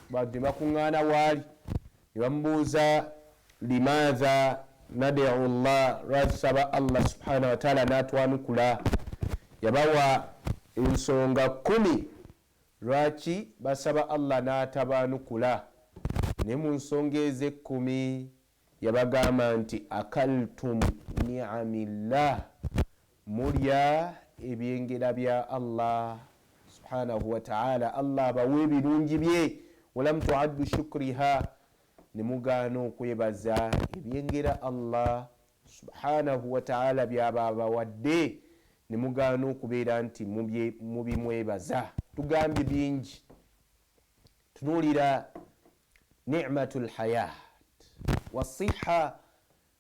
Bantu ne bakuŋŋaana waali ne bamubuuza, limaatha nadiu llah, lwaki Allah subhanahu wataala n'atwanukula? Yabawa ensonga 10 lwaki basaba Allah n'atabaanukula. Naye mu nsonga ez'ekkumi yabagamba nti akaltum niamillah, mulya ebyengera bya Allah subhanahu wataala, Allah abawa ebirungi bye, walam tuaddu shukriha, ne mugaana okwebaza ebyengera Allah subhanahu wataala byaba abawadde, ne mugaana okubeera nti mubimwebaza. Tugambye bingi, tunuulira ni'matul hayat wasiha,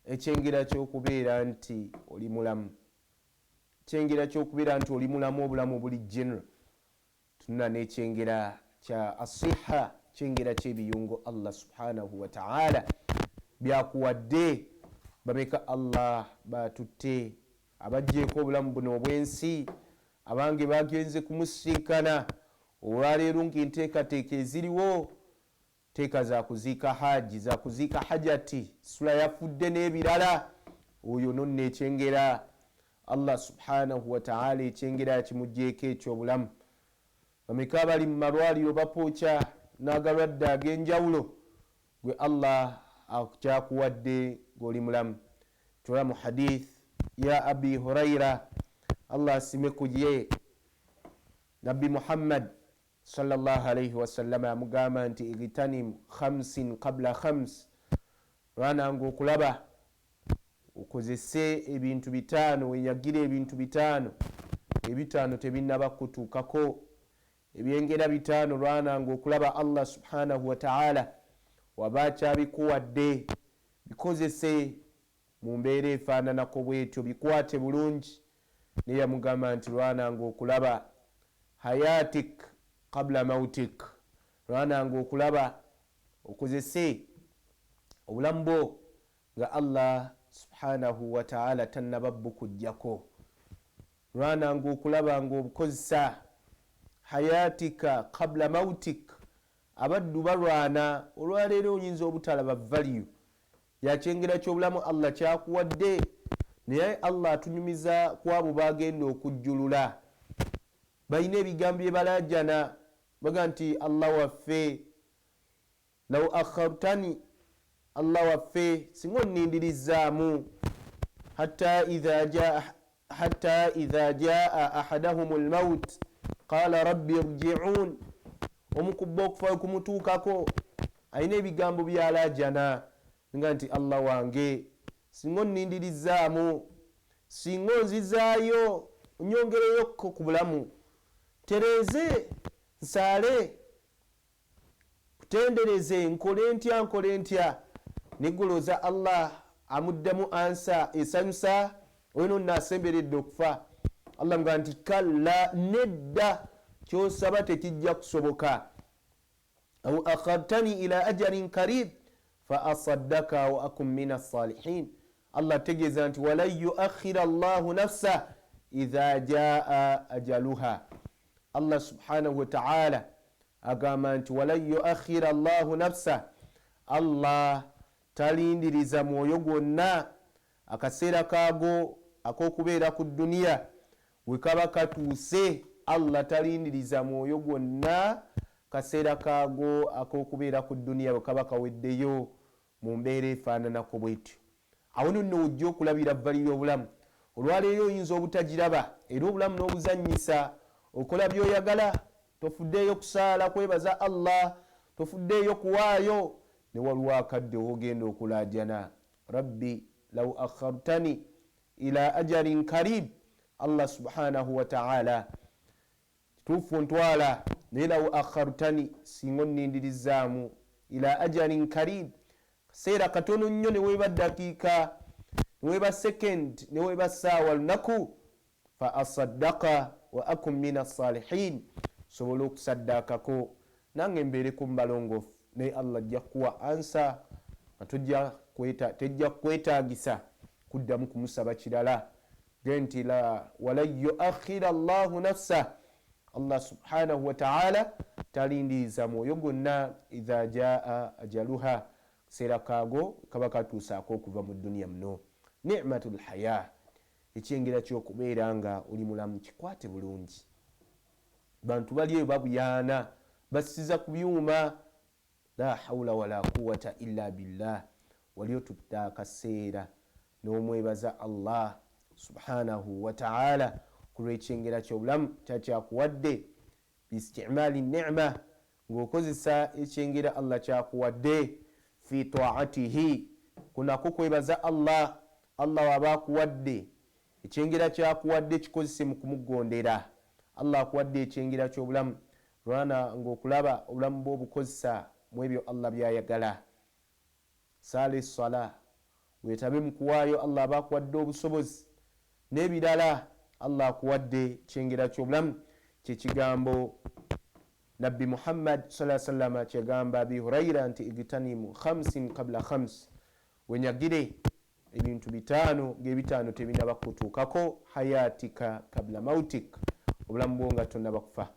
ekyengera ky'okubeera nti oli mulamu, ekyengera ky'okubeera nti oli mulamu obulamu buli general. Tunula n'ekyengera kya asiha, kyengera ky'ebiyungo Allah subhanahu wataala byakuwadde. Bameka Allah batutte abaggyeko obulamu buno obw'ensi, abange bagenze kumusinkana olwaleero ng'enteekateeka eziriwo teeka za kuziika haji, za kuziika hajati, sula yafudde n'ebirala. Oyo nonno ekyengera Allah subhanahu wataala ekyengera yakimuggyeko ekyobulamu. Bameka abali mu malwaliro bapooca n'agalwadde ag'enjawulo, gwe Allah akyakuwadde ng'oli mulamu. Tula mu hadith ya Abi Huraira, Allah asime ku ye, Nabbi Muhammad sallallahu alaihi wasallama amugamba nti igtanim khamsin qabla khams, lwananga okulaba okozese ebintu 5, wenyagire ebintu 5, ebitaano tebinnaba kutuukako, ebyengera 5 lwananga okulaba Allah subhanahu wataala waba akyabikuwadde, bikozese mu mbeera efaananako bwetyo, bikwate bulungi. Naye yamugamba nti lwananga okulaba hayatik qabla mautik, lwananga okulaba okozese obulamu bwo nga Allah subhanahu wataala tannaba bukuggyako, lwananga okulaba ng'obukozesa hayatika qabla mautik. Abaddu balwana olwaleero oyinza obutalaba value yakyengera ky'obulamu Allah kyakuwadde, naye Allah atunyumiza ku abo bagenda okujjulula. Balina ebigambo bye balaajana, baga nti Allah waffe law akhartani, Allah waffe singa onnindirizaamu, hatta idha jaa ahadahum lmaut qala rabbi irjiun, omukuba okufa kumutuukako alina ebigambo byalaajana nga nti Allah wange singa onnindirizaamu, singa onzizaayo onyongereyokko ku bulamu, tereeze nsaale kutendereze, nkole ntya nkole ntya. Negolooza Allah amuddemu ansa esanyusa, oyo nonna asemberedde okufa. Allah mugamba nti kalla, nedda, kyosaba tekijja kusoboka. Au akhartani ila ajalin karib fa asaddaka wa akum min assalihin. Allah ategeeza nti walan yuakhira llahu nafsa idha jaa ajaluha. Allah subhanahu wataala agamba nti walan yuakhira llahu nafsa, Allah talindiriza mwoyo gwonna akaseera kaago ak'okubeera ku dduniya we kaba katuuse. Allah talindiriza mwoyo gwonna kaseera kaago ak'okubeera ku dduniya bwe kaba kaweddeyo mu mbeera efaananako bwetyo. Awo nno ojja okulabira vali y'obulamu. Olwaleero oyinza obutagiraba, era obulamu n'obuzannyisa, okola by'oyagala, tofuddeeyo kusaala kwebaza Allah, tofuddeeyo kuwaayo, ne waliwo akadde w'ogenda okulaajana, rabbi law akhartani ila ajalin karib. Allah subhanahu wataala kituufu ntwala, naye law akhartani, singa onnindirizaamu, ila ajalin karib, kaseera katono nnyo, ne weeba dakiika, ne weeba second, ne weeba ssaawa, lunaku, fa asaddaka wa akum min assalihin, sobole okusaddaakako nange mbeereko mu balongoofu. Naye Allah ajja kukuwa ansa nga tejja kukwetaagisa kuddamu kumusaba kirala. Ge nti la walan yuakhira llahu nafsa, Allah subhanahu wataala talindiriza mwoyo gwonna idha jaa ajaluha, kaseera kaago kaba katuusaako okuva mu duniya muno. Nimatu lhaya, ekyengera kyokubeera nga oli mulamu kikwate bulungi. Bantu bali eyo babuyaana, basiza ku byuma, la haula wala quwata illa billah. Wali otutta akaseera n'omwebaza Allah subhanahu wataala ku lw'ekyengera ky'obulamu kyakyakuwadde, biistimali nema, ng'okozesa ekyengera Allah kyakuwadde, fi taatihi, kunako kwebaza Allah. Allah waba akuwadde ekyengera kyakuwadde, kikozese mu kumugondera. Allah akuwadde ekyengera ky'obulamu, lwana ngaokulaba obulamu bwobukozesa mu ebyo Allah byayagala. Saala essala, wetabe mu kuwaayo, Allah aba akuwadde obusobozi n'ebirala. Allah akuwadde kyengera ky'obulamu, kyekigambo Nabbi Muhammad sa sallama kyagamba Abi Huraira nti igtanimu khamsin qabla khams, wenyagire ebintu 5 ngaebitaano tebinaba kutuukako. Hayatika kabla mautik, obulamu bwo nga tonaba kufa.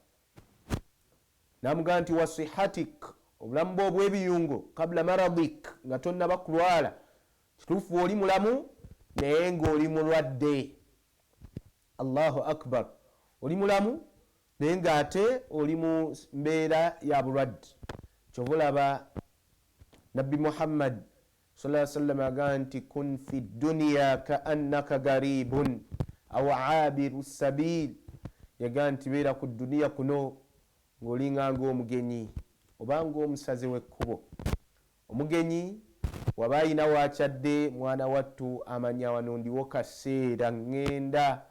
Namugamba nti wasihatik, obulamu bwo obwebiyungo, kabla maradik, nga tonaba kulwala. Kituufu oli mulamu naye ngaoli mulwadde. Allahu akbar, oli mulamu naye ngaate oli mu mbeera ya bulwadde. Kyova olaba Nabbi Muhammad sa sallam agamba nti kun fi dduniya kaannaka garibun aw abiru sabil, yagamba nti beera ku duniya kuno ng'olinga ngaomugenyi oba ngaomusaze w'ekkubo. Omugenyi waba ayina wakyadde, mwana wattu amanya wano ndiwo kaseera, ŋŋenda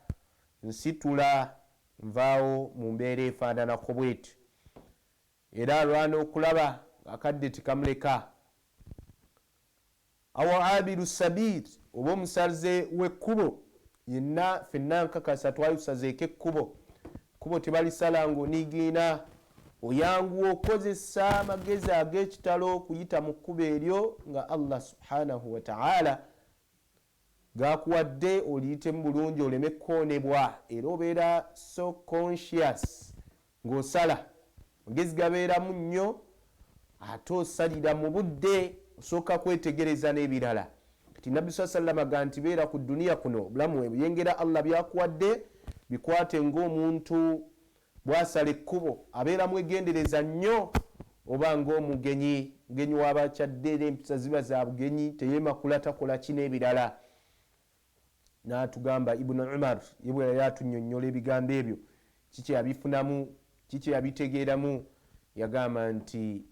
nsitula nvaawo mu mbeera efaananako bweti, era alwana okulaba akadde tekamuleka. Awa abiru sabil, oba omusaze w'ekkubo yenna, fenna nkakasa twayusazeeko ekkubo. Kkubo tebalisala ngaoniigiina, oyanguwa okozesa amagezi ag'ekitalo okuyita mu kkubo eryo nga Allah subhanahu wataala gakuwadde oliyitemu bulungi oleme kukoonebwa. Era obeera so conscious ng'osala, amagezi gabeeramu nnyo, ate osalira mu budde, osooka kwetegereza n'ebirala. Kati Nabbi saa sallama ga nti beera ku duniya kuno, obulamu ebyengera Allah byakuwadde bikwate ng'omuntu bwasala ekkubo abeera mwegendereza nnyo, oba ngaomugenyi, mugenyi wabakyadde era empisa ziba za bugenyi, teyemakula, takola ki n'ebirala. N'atugamba Ibunu Umar ye bwe yali atunyonnyola ebigambo ebyo, kikyabifunamu, kikyabitegeeramu, yagamba nti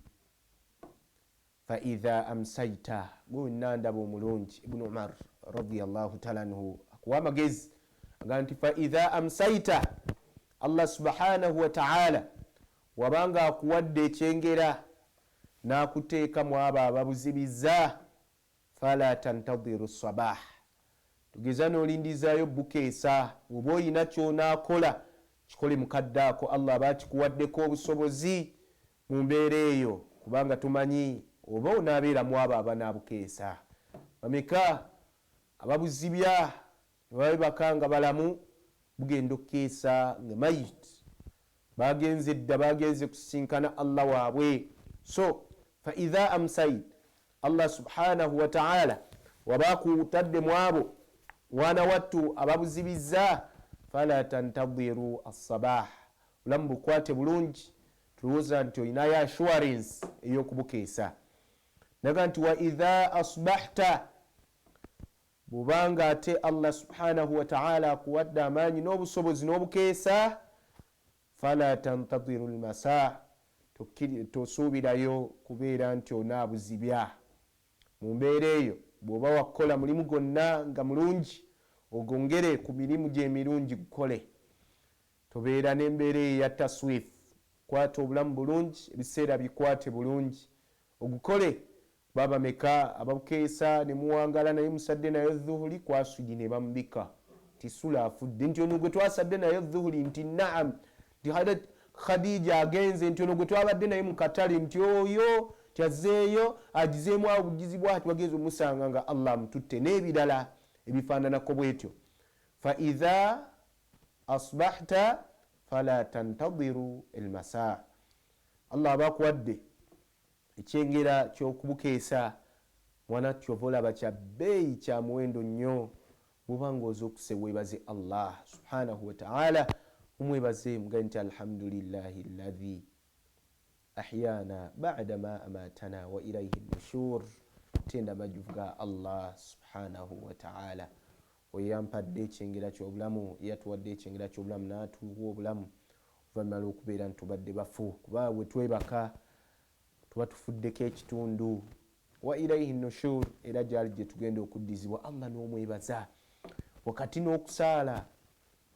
faidha amsaita, gwe wenna ndaba omulungi. Ibunu Umar radiallahu taala anhu akuwa amagezi agamba nti faidha amsaita, Allah subhanahu wataala wabanga akuwadde ekyengera n'akuteeka mu abo ababuzibiza, fala tantadiru sabah, tugeza n'olindizaayo bukeesa. Oba oyina kyonaakola kikole mukadde ako Allah aba akikuwaddeko obusobozi mu mbeera eyo, kubanga tumanyi oba onaabeeramu abo abanaabukeesa. Bameka ababuzibya nebabebaka nga balamu, bugenda okukeesa nga mayit, bagenze dda, bagenze kusisinkana Allah waabwe. So faidha amsait, Allah subhanahu wataala waba akutadde mu abo mwana wattu ababuzibizza, fala tantadiru assabah, obulamu bukwate bulungi, tulowooza nti olinayo assurance ey'okubukeesa. Naga nti wa idha asbahta, bwobanga ate Allah subhanahu wataala akuwadde amaanyi n'obusobozi n'obukeesa, fala tantadiru lmasa, tosuubirayo kubeera nti onaabuzibya. Mu mbeera eyo bw'oba wakukola mulimu gwonna nga mulungi, ogongere ku mirimu gyemirungi gukole, tobeera n'embeera eyo eya taswifu. Kwata obulamu bulungi, ebiseera bikwate bulungi ogukole. Babameka ababukeesa ne muwangala naye musadde naye dhuhuri kwasudi ne bamubika nti sula afudde, nti ono gwe twasadde naye dhuhuri, nti naam, nti Khadija agenze, nti ono gwe twabadde naye mu katale, nti oyo tyazeeyo agizeemu awo bugizi bwati, bagenza omusanga nga Allah amututte n'ebirala ebifaananako bwetyo. Faidha asbahta Fala tantadiru almasaa. Allah aba akuwadde ekyengera kyokubukeesa, mwana kyova olaba kya bbeeyi, kya muwendo nnyo. Bwobanga oza okuse, weebaze Allah subhanahu wataala, omwebaze mugae nti alhamdulillahi alladhi ahyana bada ma amatana wa ilaihi nushur. Tenda amajjuvu ga Allah subhanahu wataala, oyo yampadde ekyengera kyobulamu, yatuwadde ekyengera kyobulamu, natuwa obulamu oluvanyuma lwokubeera nti tubadde bafu, kuba bwe twebaka tuba tufuddeko ekitundu. Wa ilaihi nushur, era gyali gye tugenda okuddizibwa. Allah n'omwebaza wakati n'okusaala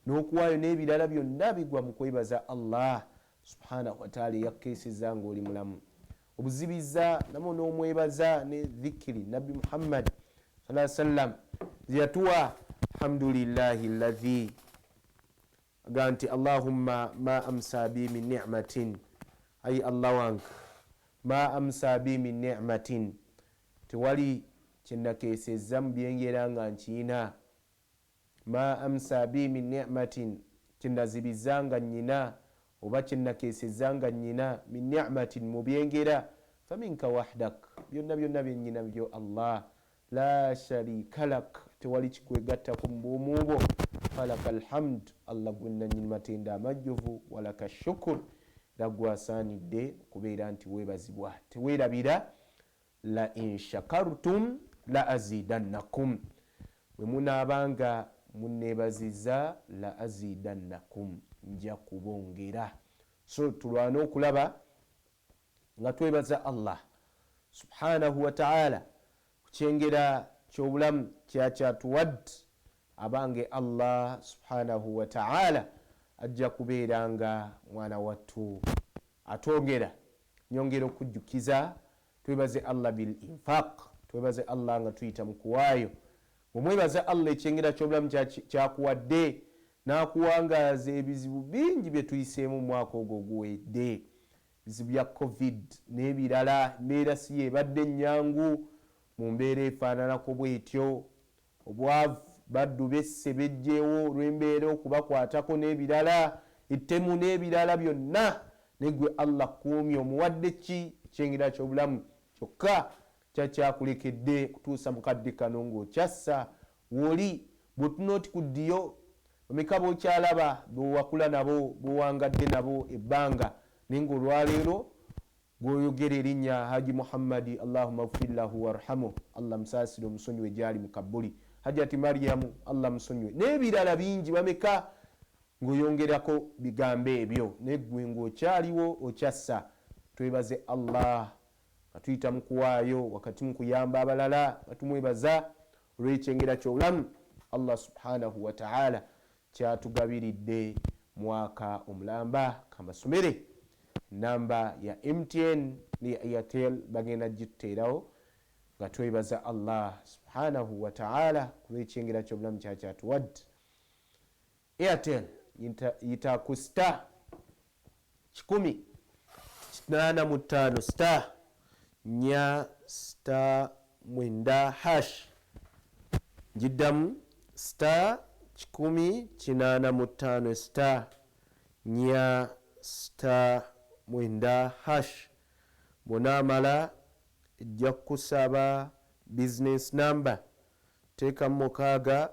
n'okuwaayo n'ebirala byonna bigwa mu kwebaza Allah subhanahu wataala, eyakkeeseza ngaoli mulamu, obuzibiza namo n'omwebaza ne dhikiri Nabbi Muhammad sa sallam zeyatuwa. Alhamdulillahi alladhi, aga nti allahumma ma amsa bi min nimatin, ayi Allah wange, ma amsa bi min nimatin, tewali kyenakeesezza mu byengera nga nkiina. Ma amsa bi min nimatin, kyenazibiza nga nyina oba kyenakeesezza nga nyina, min nimatin, mu byengera, faminka wahdak, byonna byonna byenyina byo Allah, la sharika lak, tewali kikwegattako mu buumu bwo. Falaka alhamd, Allah gwe nanyini matenda amajjuvu, walaka shukur, era gwasaanidde okubeera nti weebazibwa. Teweerabira, la in shakartum la azidannakum, bwe munaabanga muneebaziza, la azidannakum, nja kubongera. So tulwane okulaba nga twebaza Allah subhanahu wataala ku kyengera kyobulamu kyakyatuwadde. Abange Allah subhanahu wataala ajja kubeera nga mwana wattu atwongera. Nyongera okujjukiza, twebaze Allah bil infaq, twebaze Allah nga tuyita mu kuwaayo. Omwebaza Allah ekyengera kyobulamu kyakuwadde n'akuwangaaza ebizibu bingi bye tuyiseemu mu mwaka ogwo oguwedde, bizibu bya COVID n'ebirala. Embeera si yebadde ennyangu. Mu mbeera efaananako bwetyo, obwavu, baddu besse bejjeewo olw'embeera okubakwatako n'ebirala, ettemu n'ebirala byonna, negwe Allah kuumye. Omuwadde ki? Ekyengera kyobulamu kyokka kyakyakulekedde kutuusa mukadde kano ng'okyassa woli. Bwotuna oti ku ddiyo, bameka bokyalaba bewakula nabo, bowangadde nabo ebbanga, naye nga olwaleero gwoyogera erinnya Haji Muhammadi, allahuma gfir lahu warhamuh, Allah musaasire omusonyiwe gyali mu kabbuli, Hajati Mariyamu, Allah musonyiwe, n'ebirala bingi, bameka ng'oyongerako bigambo ebyo, naye gwe ng'okyaliwo okyassa. Twebaze Allah nga tuyita mu kuwaayo, wakati mu kuyamba abalala, nga tumwebaza olw'ekyengera kyobulamu Allah subhanahu wataala kyatugabiridde mwaka omulamba. Kambasomere namba ya MTN ne Airtel, bagenda gituteerawo, nga twebaza Allah subhanahu wataala kulwekyengera kyobulamu kyakyatuwadde. Airtel, yita ku star 185 star 4 star 9 hash. Njiddamu, star 185 star 4 star 9 hash. Bwonaamala, ejja kukusaba business number, teekamu 6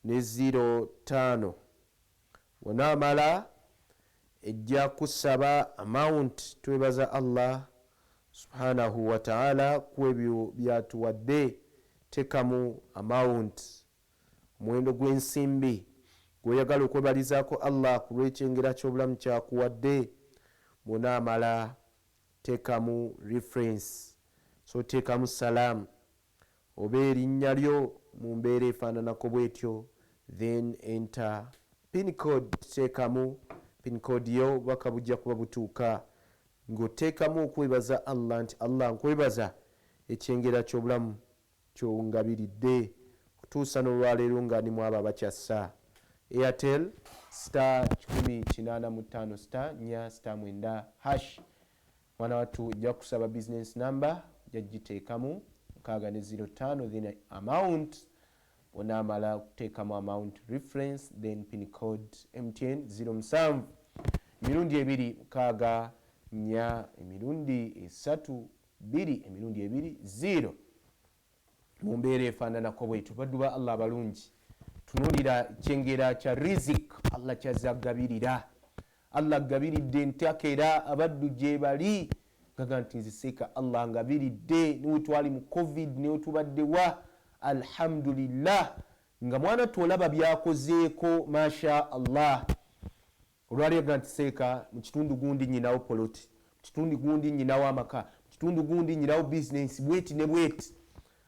ne 05. Bwonaamala, ejja kusaba amount. Twebaza Allah subhanahu wataala ku ebyo byatuwadde. Tekamu amount, omuwendo gw'ensimbi gweoyagala okwebalizaako Allah ku lw'ekyengera ky'obulamu kyakuwadde. Bwonaamala, teekamu reference, so teekamu salaamu oba erinnya lyo mu mbeera efaananako bwetyo, then enter pin code. Teekamu pin code yo, obubaka bujja kuba butuuka ng'oteekamu okwebaza Allah nti Allah, nkwebaza ekyengera ky'obulamu kyongabiridde kutuusa n'olwaleero nga ni mwabo abakyassa. Airtel, star 185 star 4 star 9 hash. Mwana wattu, ojja kusaba business number, ojja giteekamu 6 ne 05, then amount. Onaamala kuteekamu amount, reference, then pin code MTN 07 emirundi 2 6 4 emirundi 3 2 emirundi 2 0. Mu mbeera efaananako bwetyo, baddu ba Allah abalungi, tunuulira kyengera kya rizik Allah kyazagabirira. Allah agabiridde entakera abaddu gye bali gaga nti nziseeka Allah ngabiridde, niwe twali mu covid niwe tubaddewa, alhamdulillah. Nga mwana twolaba byakozeeko, masha Allah. Olwali aga nti seeka mu kitundu gundi nyinawo poloti, mu kitundu gundi nyinawo amaka, mu kitundu gundi nyinawo bizinensi bweti ne bweti.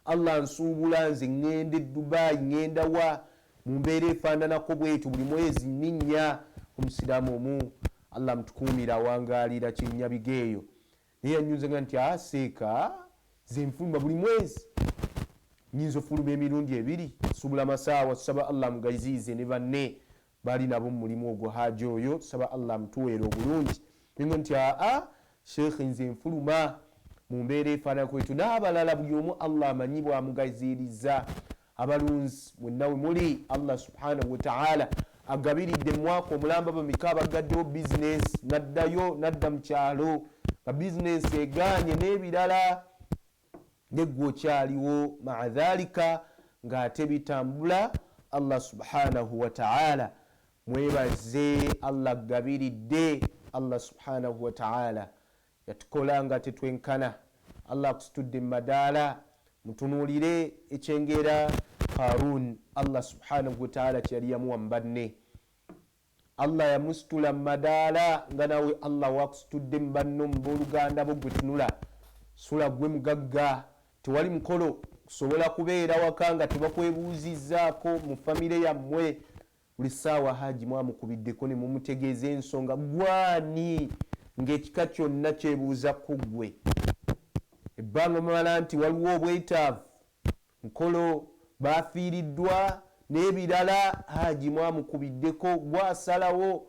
Allah nsuubula nze ŋŋenda e Dubai, ŋŋenda wa mu mbeera efaananako bwetyo, buli mwezi nninnya. Omusiraamu omu Allah mutukuumira awangaalira Kinyabiga eyo, naye yanyunza nga nti aseeka nze nfuluma buli mwezi, nyinza ofuluma emirundi 2, nsuubula masaawa. Tusaba Allah mugaziize ne banne bali nabo mu mulimu ogwo haji oyo, tusaba Allah mutuweere obulungi. Ningo nti aa sheekhe nze nfuluma mu mbeera efaananako bwetyo. N'abalala buli omu Allah amanyi bw'amugaziiriza. Abalunzi mwenna we muli, Allah subhanahu wataala agabiridde mu mwaka omulamba bameka abagaddewo bizinensi n'addayo n'adda mu kyalo nga bizinensi egaanye n'ebirala, neggwe okyaliwo maa dhalika ng'ate bitambula. Allah subhanahu wataala mwebaze, Allah agabiridde. Allah subhanahu wataala yatukola nga tetwenkana. Allah akusitudde mu madaala. Mutunuulire ekyengera Qarun Allah subhanahu wataala kyeyali yamuwa mu banne. Allah yamusitula mu madaala nga nawe Allah wakusitudde mu banno mu booluganda bo. Gwe tunula sula gwe mugagga, tewali mukolo kusobola kubeera waka nga tebakwebuuzizzaako mu famire yammwe. Buli ssaawa haji mwamukubiddeko ne mumutegeeza ensonga gwani ng'ekika kyonna kyebuuza ku ggwe. Ebbanga mumala nti waliwo obwetaavu, nkolo bafiiriddwa n'ebirala, haji mwamukubiddeko gwasalawo,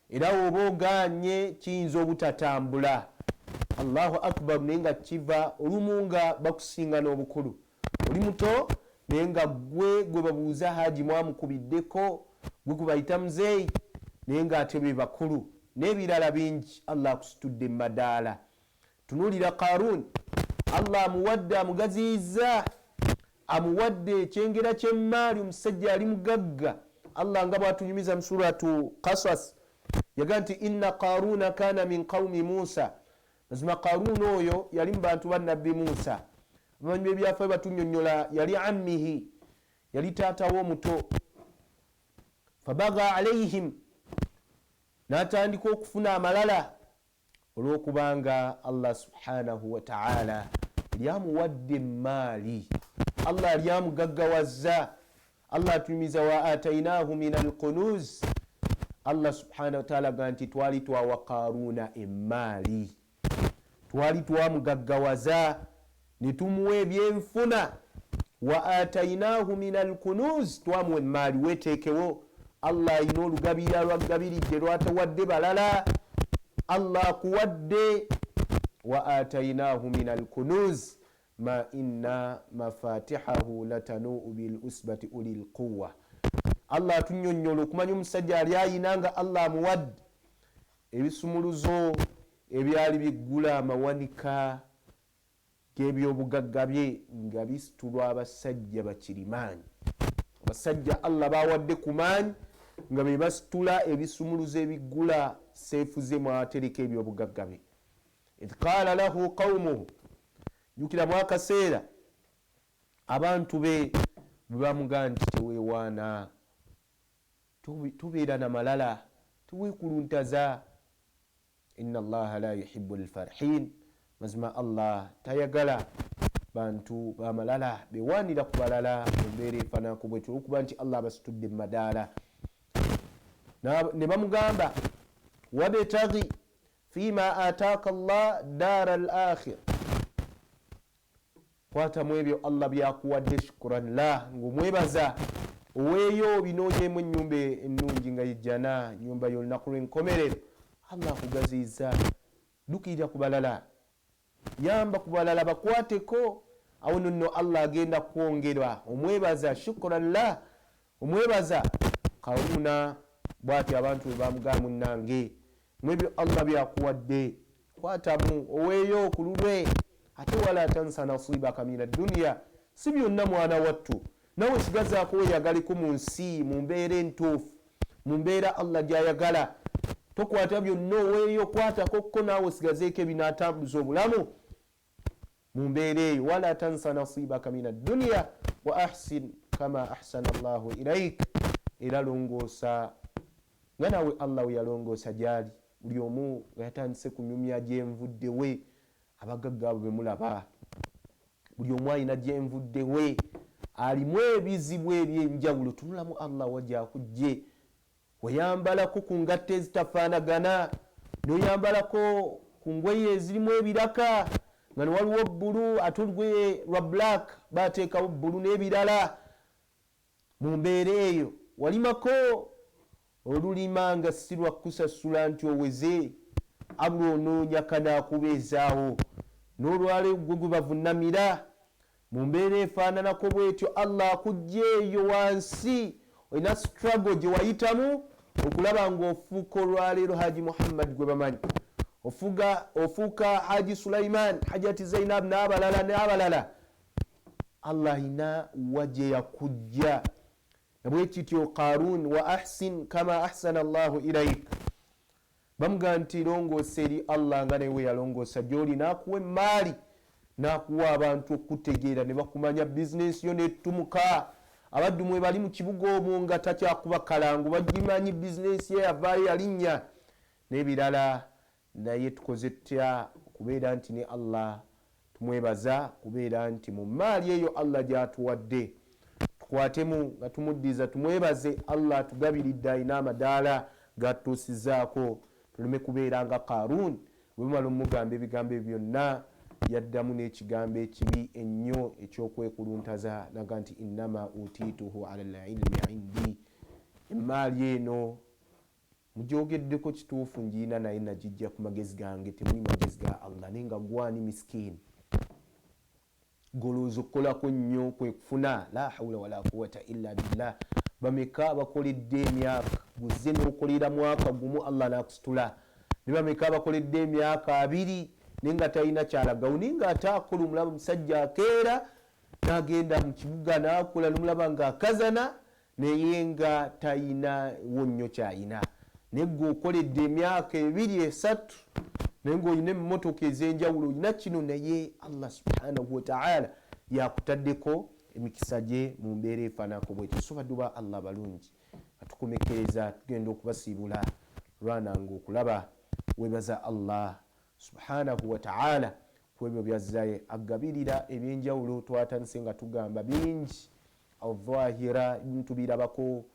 era oba ogaanye kiyinza obutatambula. Allahu akbar. Naye nga kiva olumu nga bakusinga n'obukulu, oli muto naye nga gwe gwe babuuza haji mwamukubiddeko, gwe gwe bayita muzeeyi, naye ng'ate be bakulu n'ebirala bingi. Allah akusitudde mu madaala. Tunuulira Qarun, Allah amuwadde, amugaziyiza, amuwadde ekyengera ky'emmaali. Omusajja ali mugagga. Allah nga bw'atunyumiza mu suratu Qasas yaga nti inna Qaruna kana min qaumi Musa. Mazima Qaruna oyo yali mu bantu ba Nabbi Musa. Abamanyi b'ebyafaayo batunyonnyola yali ammihi, yali taatawo omuto. Fabaga alaihim, n'atandika okufuna amalala olw'okubanga Allah subhanahu wataala yali amuwadde emaali, Allah yali amugaggawaza. Allah atunyumiza wa atainahu min alkunuz. Allah subhanahu wataala ga nti twali twawa Karuna emaali, twali twamugaggawaza ne tumuwa ebyenfuna. Wa atainahu min alkunuz, twamuwa emaali. Weteekewo, Allah alina olugabira lwagabiridde lwatawadde balala, Allah akuwadde. Wa atainahu min alkunuz ma inna mafatihahu latanuu bilusbati uli lquwa. Allah atunyonnyola okumanya omusajja ali ayina nga Allah amuwadde ebisumuluzo ebyali biggula amawanika g'ebyobugagga bye nga bisitulwa abasajja bakirimaanyi, abasajja Allah bawadde ku maanyi nga be basitula ebisumuluzo ebiggula seefu ze mwatereka ebyobugagga bye. Idh qaala lahu qaumuhu, jjukiramu akaseera abantu be bwe bamugamba nti teweewaana, tubeera na malala, teweekuluntaza. Inna allaha la yuhibu lfarhin, mazima Allah tayagala bantu bamalala bewaanira ku balala. Mu mbeera efaananako bwetyo, olwokuba nti Allah abasitudde mu madaala, ne bamugamba wabtagi fima ataaka llah daara al akhir, kwatamu ebyo Allah byakuwadde, shukran lah, ng'omwebaza, oweeyo binoonyeemu ennyumba ennungi nga yejjana, nyumba y'olunaku lw'enkomerero. Allah akugaziiza, dukirira ku balala, yamba ku balala bakwateko. Awo nno Allah agenda kwongera omwebaza, shukran la, omwebaza. Karuna bwati abantu bwe bamugamba, munnange mwebyo Allah byakuwadde kwatamu oweeyo ku lulwe, ate wala tansa nasibaka mina duniya, si byonna mwana wattu, nawe sigazaako weeyagaliko mu nsi mu mbeera entuufu, mu mbeera Allah gy'ayagala. Tokwata byonna oweeyo, kwatako ko naawe osigazeeko ebinaatambuza obulamu mu mbeera eyo. Wala tansa nasibaka mina duniya wa ahsin kama ahsana Allahu ilaik, era longoosa nga naawe Allah we yalongoosa gyali. Buli omu nga yatandise kunyumya gyenvuddewe, abagagga abo bemulaba buli omu alina gyenvuddewe, alimu ebizibu ebyenjawulo. Tunulamu Allah wajakujje, weyambalako ku ngatto ezitafaanagana, noyambalako ku ngoye ezirimu ebiraka nga newaliwo bbulu, ate olugoye lwa black bateekawo bbulu n'ebirala. Mu mbeera eyo walimako olulima nga si lwa kusasula nti oweze, abula onoonya kanaakubeezaawo, n'olwaleero gwe gwe bavunnamira. Mu mbeera efaananako bwetyo Allah akujja eyo wansi, olina struggle gye wayitamu okulaba ng'ofuuka olwaleero Haji Muhammad gwe bamanyi, ofuuka Haji Sulaiman, Hajati Zainab n'abalala n'abalala. Allah ayina wa gye yakujja. Nabwe kityo Qarun, wa ahsin kama ahsana Allahu ilaik, bamugamba nti longoosa eri Allah nga naye we yalongoosa gy'oli, n'akuwa emmaali, n'akuwa abantu okutegeera ne bakumanya, bizinensi yo nettumuka. Abaddu mwe bali mu kibuga omwo nga takyakuba kalangu, bagimanyi bizinensi ye yavaayo yalinnya n'ebirala. Naye tukoze tutya okubeera nti ne Allah tumwebaza kubeera nti mu maali eyo Allah gy'atuwadde tukwatemu nga tumuddiza, tumwebaze Allah atugabiridde, alina amadaala gatuusizaako, tuleme kubeera nga Qarun. Bwe bamala omugamba ebigambo ebyo byonna, yaddamu n'ekigambo ekibi ennyo ekyokwekuluntaza, naga nti innama utiituhu ala lilmi indi, emmaali eno mugyogeddeko kituufu ngiina, naye nagijja ku magezi gange, temuli magezi ga Allah. Naye nga gwani miskiini golowooza okukolako nnyo kwe kufuna? La haula wala quwata illa billah. Bameka abakoledde emyaka guzze n'okolera mwaka gumu Allah n'akusitula, ne bameka abakoledde emyaka 20 naye nga talina kyalagawo, naye nga ate akola. Omulaba omusajja akeera n'agenda mu kibuga n'akola, n'omulaba ng'akazana naye nga talinawo nnyo kyayina. Naye gwe okoledde emyaka 2 3 naye ng'olina emmotoka ez'enjawulo, olina kino, naye Allah subhanahu wataala yakutaddeko emikisa gye mu mbeera efaananako bwetyo. So baddu ba Allah balungi, atukomekereza tugenda okubasiibula lwananga okulaba webaza Allah subhanahu wataala ku ebyo byazzaye agabirira ebyenjawulo. Twatandise nga tugamba bingi, aldhahira tubirabako,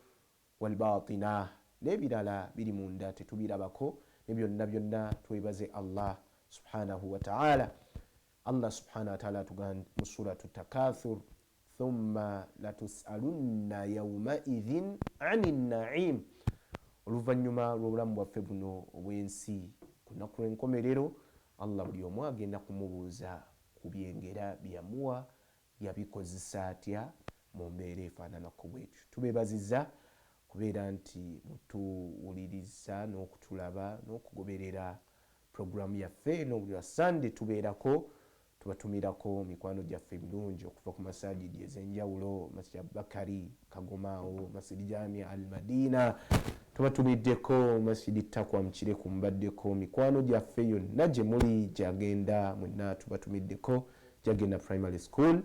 walbatina n'ebirala biri munda tetubirabako, ne byonna byonna twebaze Allah subhanahu wataala. Allah subhanahu wataala atugamba mu suratu Takathur, thumma latusalunna yaumaidhin ani naim, oluvannyuma lw'obulamu bwaffe buno obw'ensi ku lunaku lw'enkomerero Allah buli omu agenda kumubuuza ku byengera byeyamuwa, yabikozesa atya mu mbeera efaananako bwetyo. Tubeebaziza kubeera nti mutuwuliriza n'okutulaba n'okugoberera puroguramu yaffe eno. Buli lwa Sande tubeerako tubatumirako mikwano gyaffe emirungi okuva ku masajidi ez'enjawulo, Masjid Abubakari Kagomaawo, Masjid Jamia Al Madina, tubatumiddeko Masjidi Takwa Mukireku, mubaddeko mikwano gyaffe yonna gye muli gyagenda mwenna tubatumiddeko, gyagenda primary school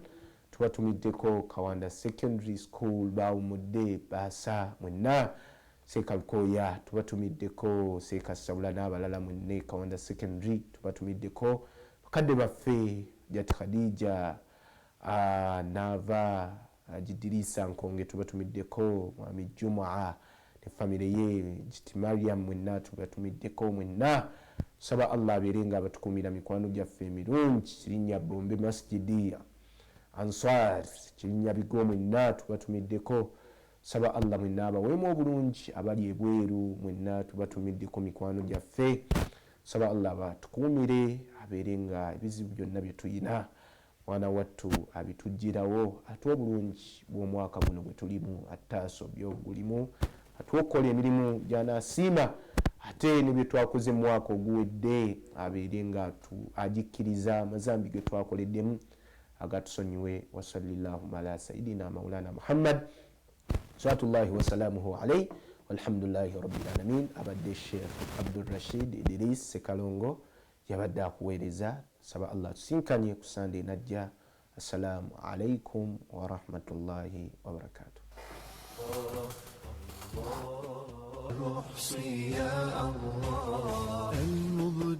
tubatumiddeko, Kawanda secondary school bawumudde baasa mwenna, Seeka Lukoya tubatumiddeko, Seeka Sabula n'abalala mwenna Kawanda secondary tubatumiddeko, bakadde baffe Jati Khadija Naava Gidirisa Nkonge tubatumiddeko, Mwami Jumua ne famire ye Giti Mariam mwenna tubatumiddeko mwenna. Saba Allah abeere nga abatukuumira mikwano gyaffe emirungi, Kirinnya Bombe Masjidi Ansar, Kirinnya Bigo mwenna tubatumiddeko. Saba Allah mwenna abaweemu obulungi, abali ebweru mwenna tubatumiddeko mikwano gyaffe. Saba Allah abatukuumire, abeere nga ebizibu byonna bye tuyina Mwana wattu abitujjirawo, atuwa obulungi bw'omwaka guno gwe tulimu, attaaso byogulimu, atuwa okukola emirimu gy'anaasiima, ate ne bye twakoze mu mwaka oguwedde abeere nga agikkiriza, amazambi ge twakoleddemu agatusonyiwe. Wasallillahuma ala sayidina maulana Muhammad salatullahi wasalamuhu alaihi walhamdulillahi rabbil alamin. Abadde Sheikh Abdurashid Idris Sekalongo yabadde akuweereza. Saba Allah tusinkanye ku Sande enajja. Assalamu alaikum warahmatullahi wabarakatuh. المحصي يا الله المبدع.